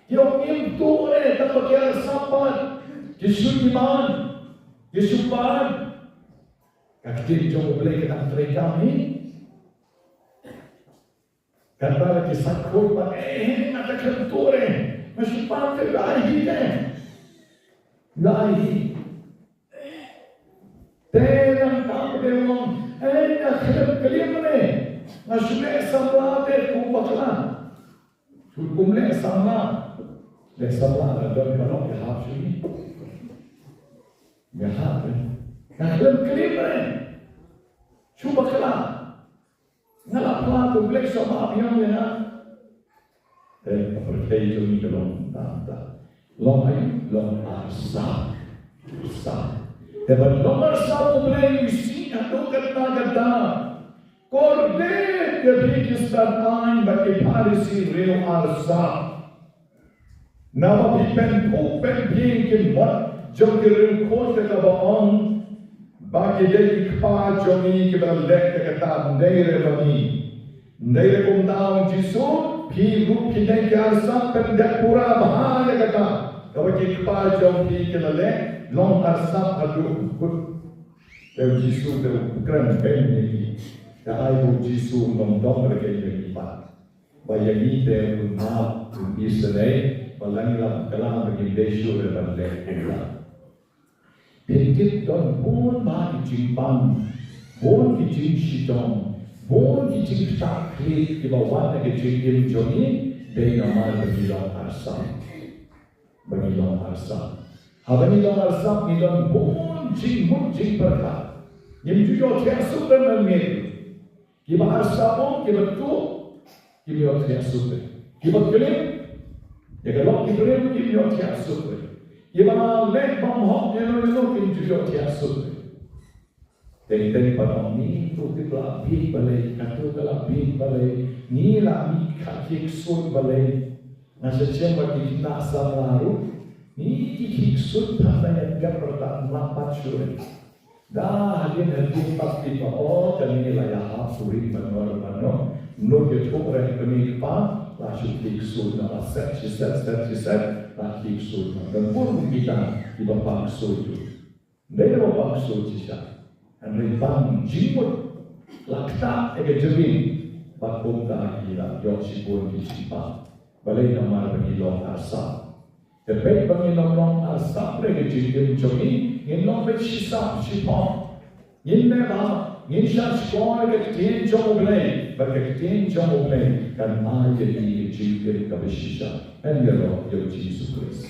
Ki ong ngim tuh re, tang ba ki arsap pat. Ki shu demand. Ki shu pan. Ka ktien jong U Blei ka dang treikam hi. Katba ki sngewthuh pat, eh, nga te khlem tuh re. Nga shu pan te, nga ai hi te. Nga ai hi. Te nang tam te ong, eh, nga khlem klim re. Nga shu leh samla te kum bakla. Shu kum leh samla. Leh samla la don ba long ïa hap shu ni. Ïa hap re. Nga khlem klim re. Shu bakla. Nga la phla to Blei sha ma biang ïa nga. Te ka pyrthei jong ngi ka long tang tang. Long ai, long arsap. Arsap. Te ban long arsap U Blei u isih haduh katta katta. Kordit ïa phi ki synran aiñ bad ki Pharisi riew arsap. Naba phi pynphuh pynphieng ki mot jong ki riewkhuid da kaba ong ba ki dei ki kpa jong ngi kiba la leh da kata, ym dei re ba ngi. Ym dei re kumta, ong Jisu, phi ruh phi dei ki arsap, pyndep pura bha ïa kata kaba ki kpa jong phi ki la leh, long arsap haduh kut. Te u Jisu te u kren beiñ ïa ki. Te ai ba u Jisu u nym dom re ïa ngi pat. Ba ïa ngi te un map, un isynei, ba la ngi la bakla ba ngim dei shuh re ban leh kumta. Phin tip don bun bah ki jingpang, bun ki jingshitom, bun ki jingktah khlieh kiba wan na ka jingim jong ngi, dei namar ba ngi long arsap. Ba ngi long arsap. Haba ngi long arsap ngi don bun jingmut jingpyrkhat. Ngim ju ïohthiah shuh re mynmiet. Kiba arsap, kiba tuh, kim ïohthiah shuh re. Kiba klim ïa ka lok ki briew kim ïohthiah shuh re. Kiba leh bymhok ïano ïano kim ju ïohthiah shuh re. Teng teng pat ong ngi, tu ki la bieit balei, katu ka la bieit balei, ngi la mih khie ksuid balei. Nga shem shem bad ki khynnah samla ruh, ngi ki khie ksuid pat la ïa dep rta mat pat shuh re. Da hadien hadien pat ki ba, o, kane la ïahap kurim mano mano. Nud ïathuh re kmie kpa, la shu khie ksuid, la set shi set, set shi set, la khie ksuid. Don bun kita kiba pang ksuid ruh. Dei ba pang ksuid shisha. Hynrei pang jingmut, la ktah ïa ka jingim. Bad kumta ki la ïoh shibun ki jingpang. Balei? Namar ba ngi long arsap. Te peit ba ngin ym long arsap re ha ka jingim jong ngi, ngin long beit shisap shiphong. Ngin leh bha, ngin shah shkor ïa ka ktien jong U Blei, bad ka ktien jong U Blei kan ai ïa ngi ka jingim kaba shisha. Yn ïaroh ïa U Jisu Khrist.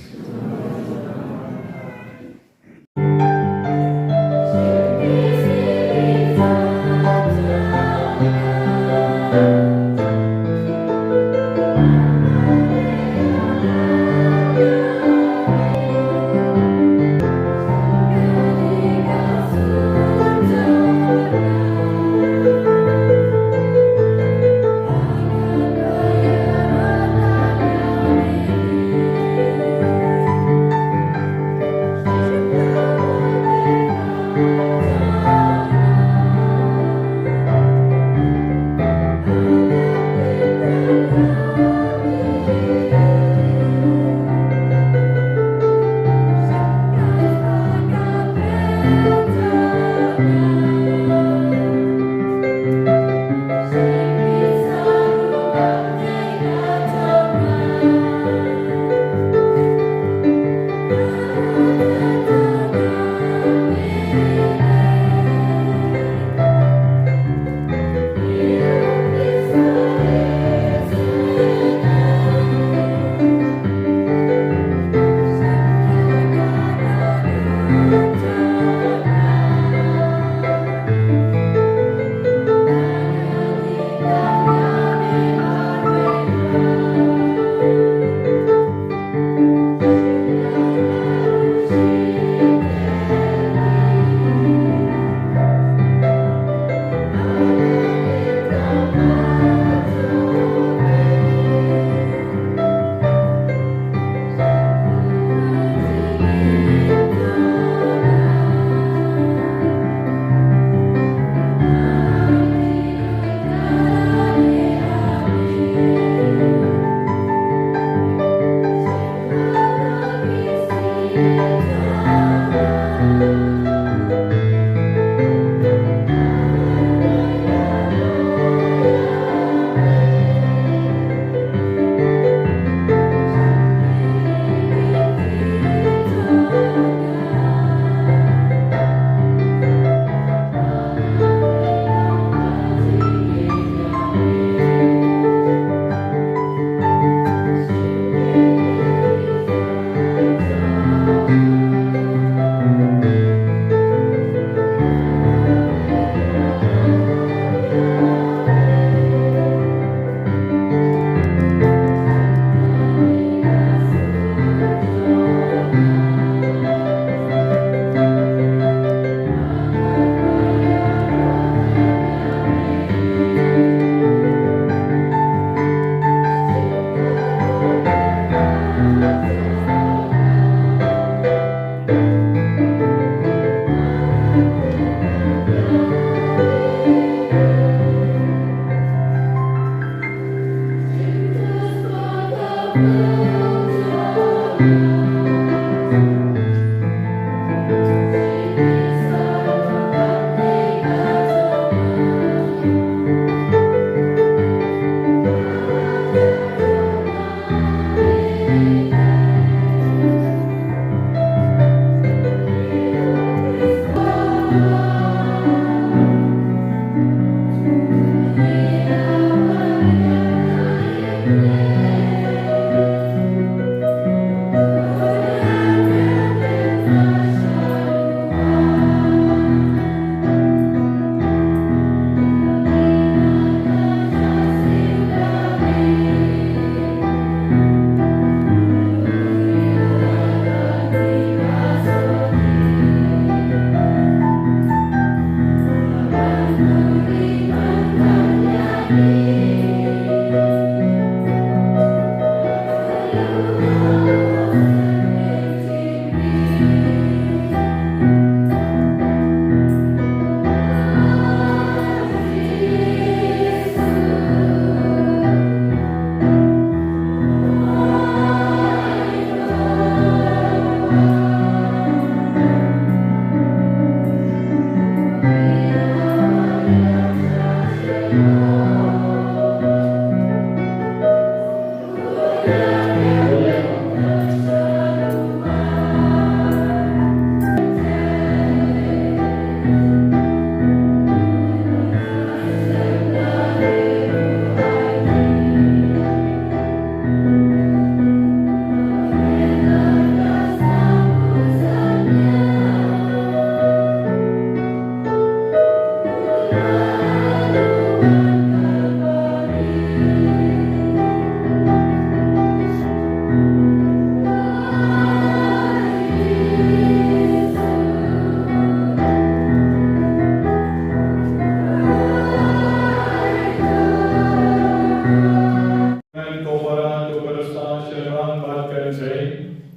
Ngan ko para, ko para sa shynrang bad kynthei,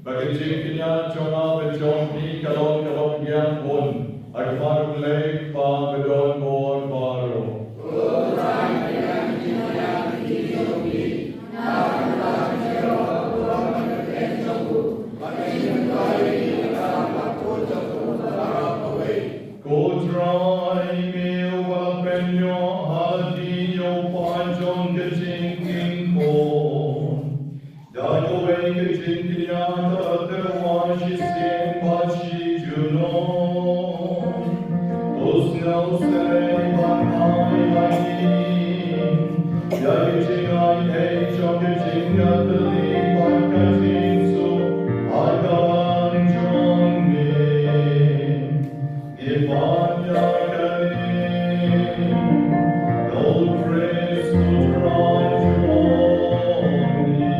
ba ka jingkñia jong nga bad jong phi ka long kaba pdiang bun ha khmat U Blei Kpa badonbor baroh. Ko Trai, me uba la pynïoh ha lade ïa u paid jong ka jingkyrkhu, da kawei ka jingkñia kaba tyrwa shisien bad shi junom, to sngew sngewbha ban ai ha ngi ïa ka jingai ei jong ka jingïatylli bad ka jingsuk ha ka bynta jong me. Ngi pan ïa kane da u Khrist u Trai jong ngi.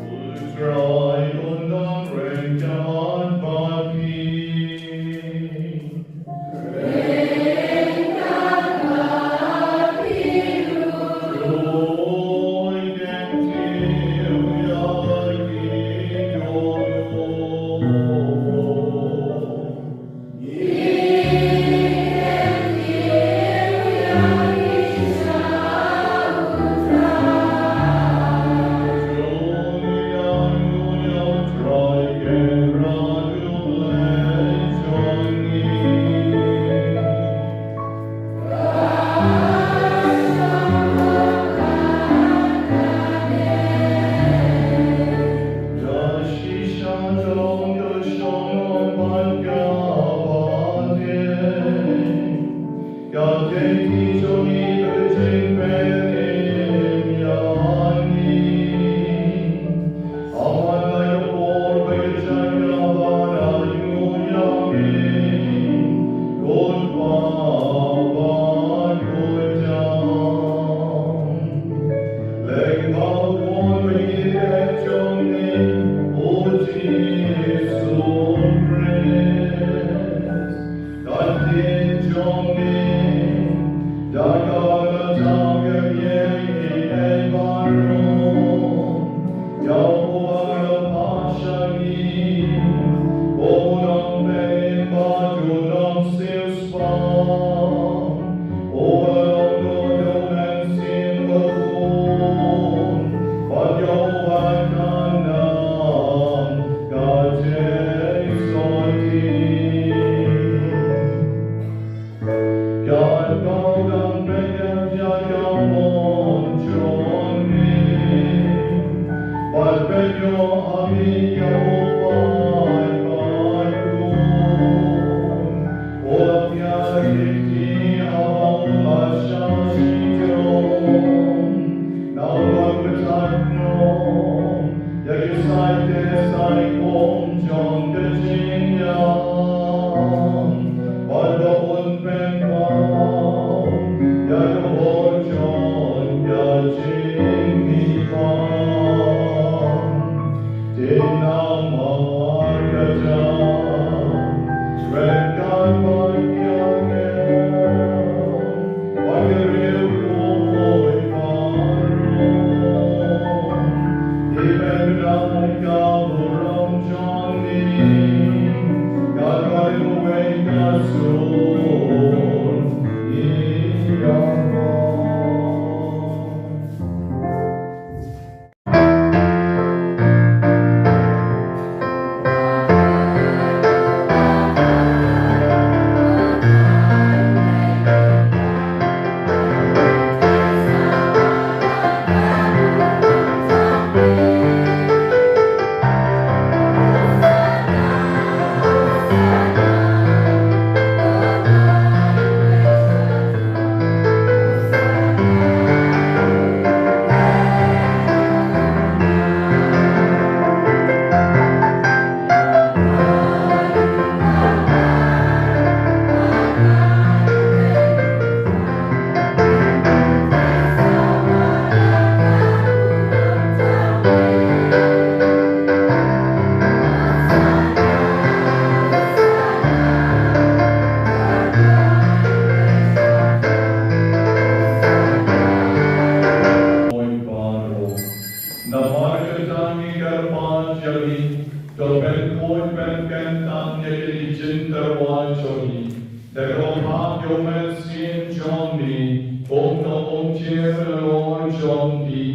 U Trai un nang ryngkat bad phi. jong ngi. Da kaba phah ïa u Mynsiem jong ngi, kum ka umjer halor jong ngi,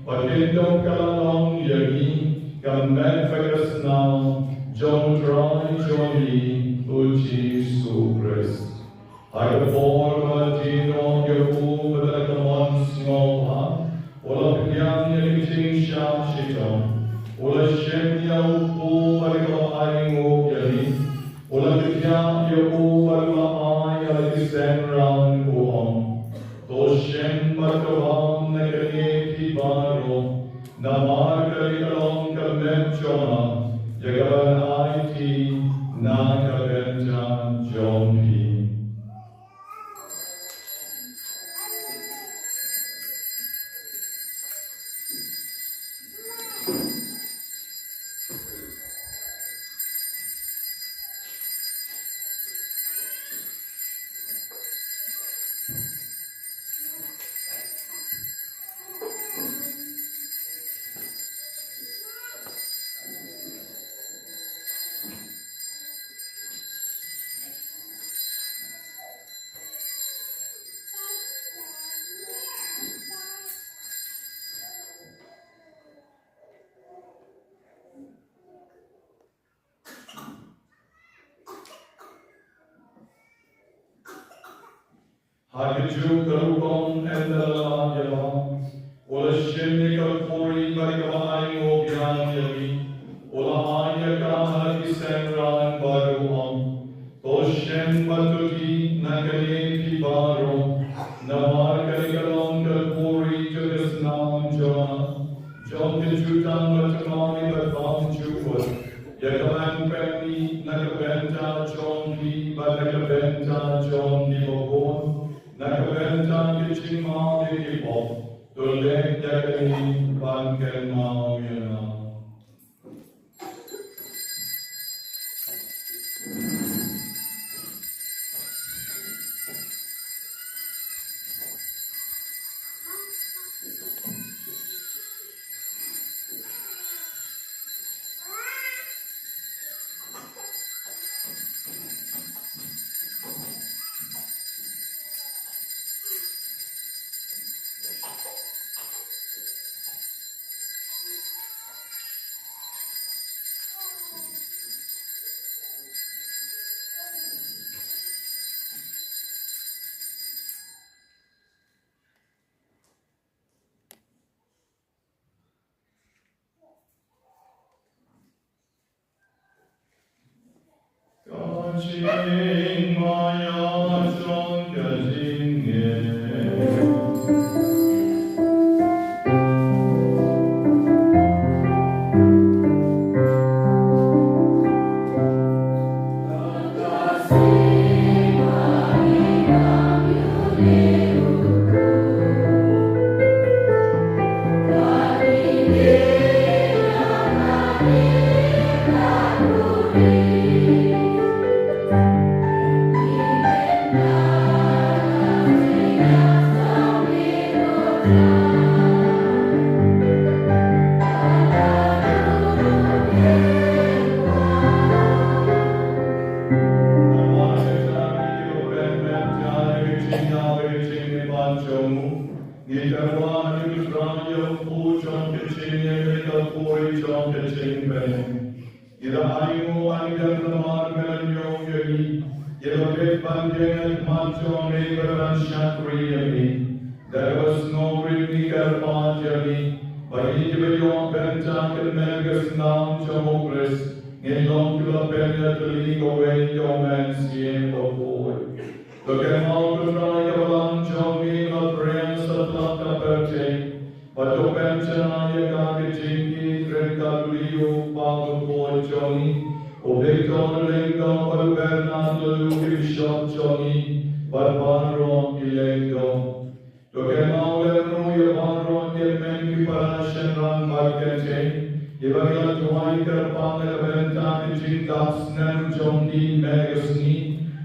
ba kin dup ka la long ïa ngi ka met bad ka snam jong u Trai jong ngi u Jisu Khrist. Ha ka por ba la die noh ïa u bad da ka mon sngewbha, u la pdiang ïa ka jingshah shitom, u la shim ïa u kpu bad kaba ainguh ïa ngi, u la pdiang ïa u bad u la ai ïa la ki synran, u ong: To shim bad to bam na kane phi baroh, namar kane ka long ka met jong nga, ïa kaban aiti na ka bynta jong phi. Ha kajuh ka rukom ynda la lad ïa la, u la shim ïa ka kawri bad kaba ainguh biang ïa ngi, u la ai ïa ka ha la ki synran bad u ong: To shim bad to dih na kane phi baroh, namar kane ka long ka kawri jong ka snam jong nga, jong ka jutang bad thymmai bad bymjukut, ïa kaban pynmih na ka bynta jong phi bad na ka bynta jong ki bakhuid, na ka bynta ka jingmap ïa ki pop. To leh ïa kane ban kynmaw ïa nga. Ka jingmaïa jong ka jingngeit. Ngi kyrpad ïa u Trai ïa u kpu jong ka jingïeit, ïa ka kpu jong ka jingpynim. Ïa la ai nguh ïa ka namar ka la ñiew ïa ngi, ïa la peit ban ïeng ha khmat jong ngi bad ban shakri ïa ngi. Da kaba sngewrit ngi kyrpad ïa ngi, ba ngi kiba ïoh bynta kynmaw ka snam jong u Khrist, ngin long kiba pynïatylli kawei ïa u Mynsiem Bakhuid. To kynmaw ko Trai ka balang jong ngi ba la phriang satlak ka pyrthei, bad to pynshai ïa ka ka jingïeit rit ka duli u kpa bakhuid jong ngi, u Victor lyngdoh bad u Bernard Lulu ki bishop jong ngi, bad baroh ki lyngdoh. To kynmaw lem ruh ïa baroh ki hynmen ki para shynrang bad kynthei, kiba ngi la duwai kyrpang na ka bynta ka jingdap snem jong ki mynta ka sngi,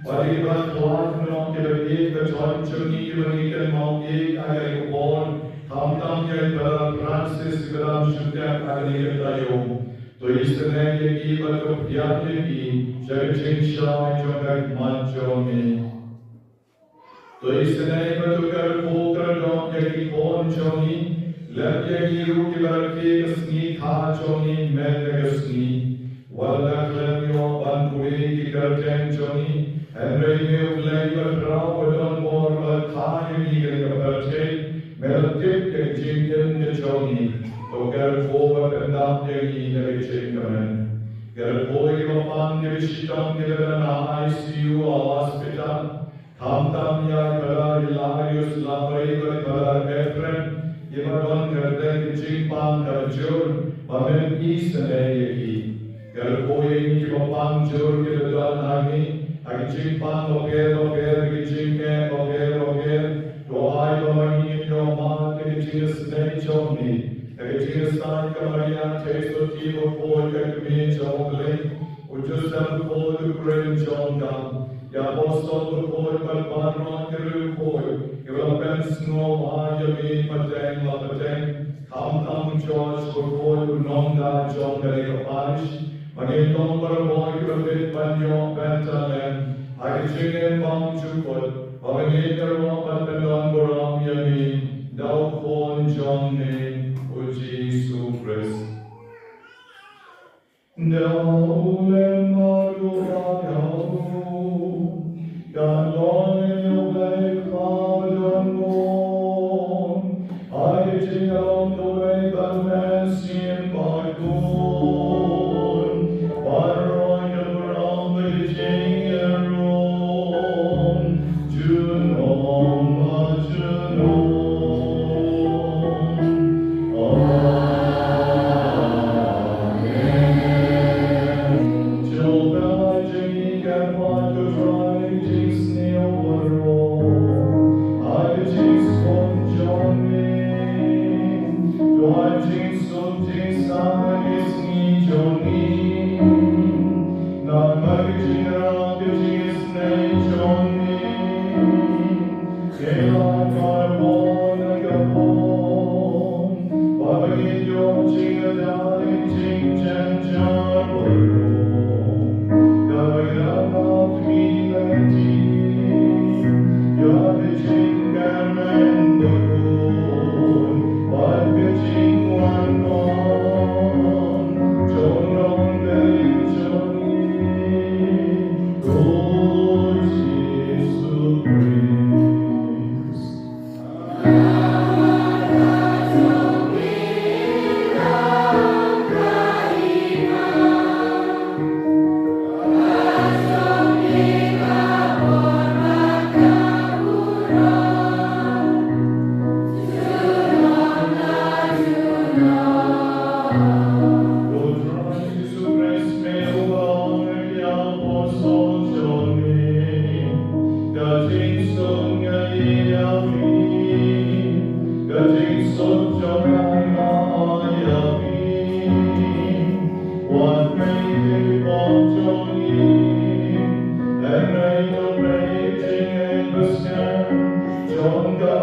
bad ïa kiba khlad noh, kiba ïeit, kiba thoh jong ngi, kiba ngi kynmaw ïeit ha kane ka por, khamtam ïa i Brother Francis, kiba dang shu tep ha kane ka taïew. To isynei ïa ki bad to pdiang ïa ki sha ka jingshai jong ka khmat jong ngi. To isynei bad to kyrkhu kyrdoh ïa ki khun jong ngi, lem ïa ngi ruh kiba rakhe ka sngi kha jong ngi mynta ka sngi. Wat la khlem ïoh ban pule ki kyrteng jong ngi, hynrei me U Blei ba khraw ba don bor ba la kha ïa ngi kane ka pyrthei, me la tip ïa ka jingim ka jong ngi. To kyrkhu bad pyndap ïa ngi da ka jingkmen. Kyrkhu ïa kiba pang kiba shitom kiba don ha I C U ha hospital. Khamtam ïa i Phadar Hilarius Lamare bad i Phadar Ephraim, kiba don kyrteng ka jingpang kaba jur, ba men isynei ïa ki. Kyrkhu ïa ngi kiba pang jur kiba don ha ngi ha ki jingpang bapher bapher, ki jingeh bapher bapher. To ai ba ma ngi ngin ïoh mad ïa ka jingisynei jong ngi da ka jingïasaid ka Maria Theisotti bakhuid, ka kmie jong U Blei, u Joseph bakhuid u kren jong ka, ki apostol bakhuid bad baroh ki riewkhuid kiba la pynsngewbha ïa me pateng la pateng, khamtam u George bakhuid u nongda jong kane ka parish. Ma ngin long barabor kiba fit ban ïoh bynta lem ha ka jingim bymjukut, ba ma ngin ïaroh ban pyndonburom ïa me da u Khun jong me u Jisu Khrist. Da u lem bad u ïaroh, kan long ïa U Blei Kpa ba don bun, ha ka jingïalong kawei bad U Mynsiem Bakhuid, baroh ki burom bad ka jingïaroh junom ha junom. Amen. Jehobah jong ngi, kyrpad, to trai ka jingsniew baroh ha ka jingsngewbha jong ngi. To ai jingsuk jingsaiñ ha ki sngi jong ngi, namar ka jingïarap ka jingisynei jong ngi. Kyrpad, kyrpad, kyrpad. Ba ngin ïoh jingïada, jingjynjar baroh, kaba ïarap ha khmih lynti ïa ka jingkyrmen bakhuid bad ka jingwan ban jong u Nongpynim jong ngi, u Jisu Khrist. Jisu Khrist, me uba ong ïa ki apostol jong me, ka jingsuk nga ai ïa phi, ka jingsuk jong nga nga ai ïa phi. Wat mih ïa ki pop jong ngi, hynrei to mih ïa ka jingïeit basngiat jong ka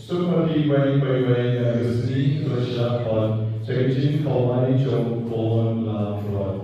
Suk ma ki wei pa wei na ka sngi, ka shah pat, ka jingkawai jong u Khun Lamrot.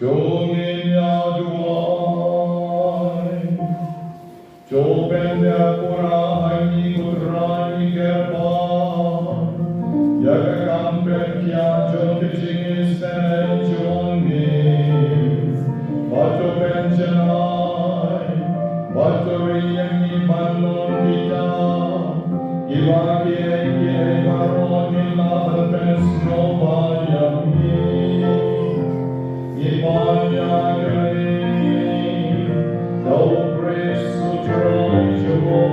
Jong ngi ïa duwai. Jong pynbeit pura ha ngi ko Trai ngi kyrpad, ïa ka kam pynkhia jong ka jingïaseng jong ngi. Bad to pynjanai, bad to ri ïa ngi ban long kita kiba kiei kiei baroh ngi lah ban pynsngewbha ïa me. Ngi pan ïa kane da u Khrist u Trai jong ngi.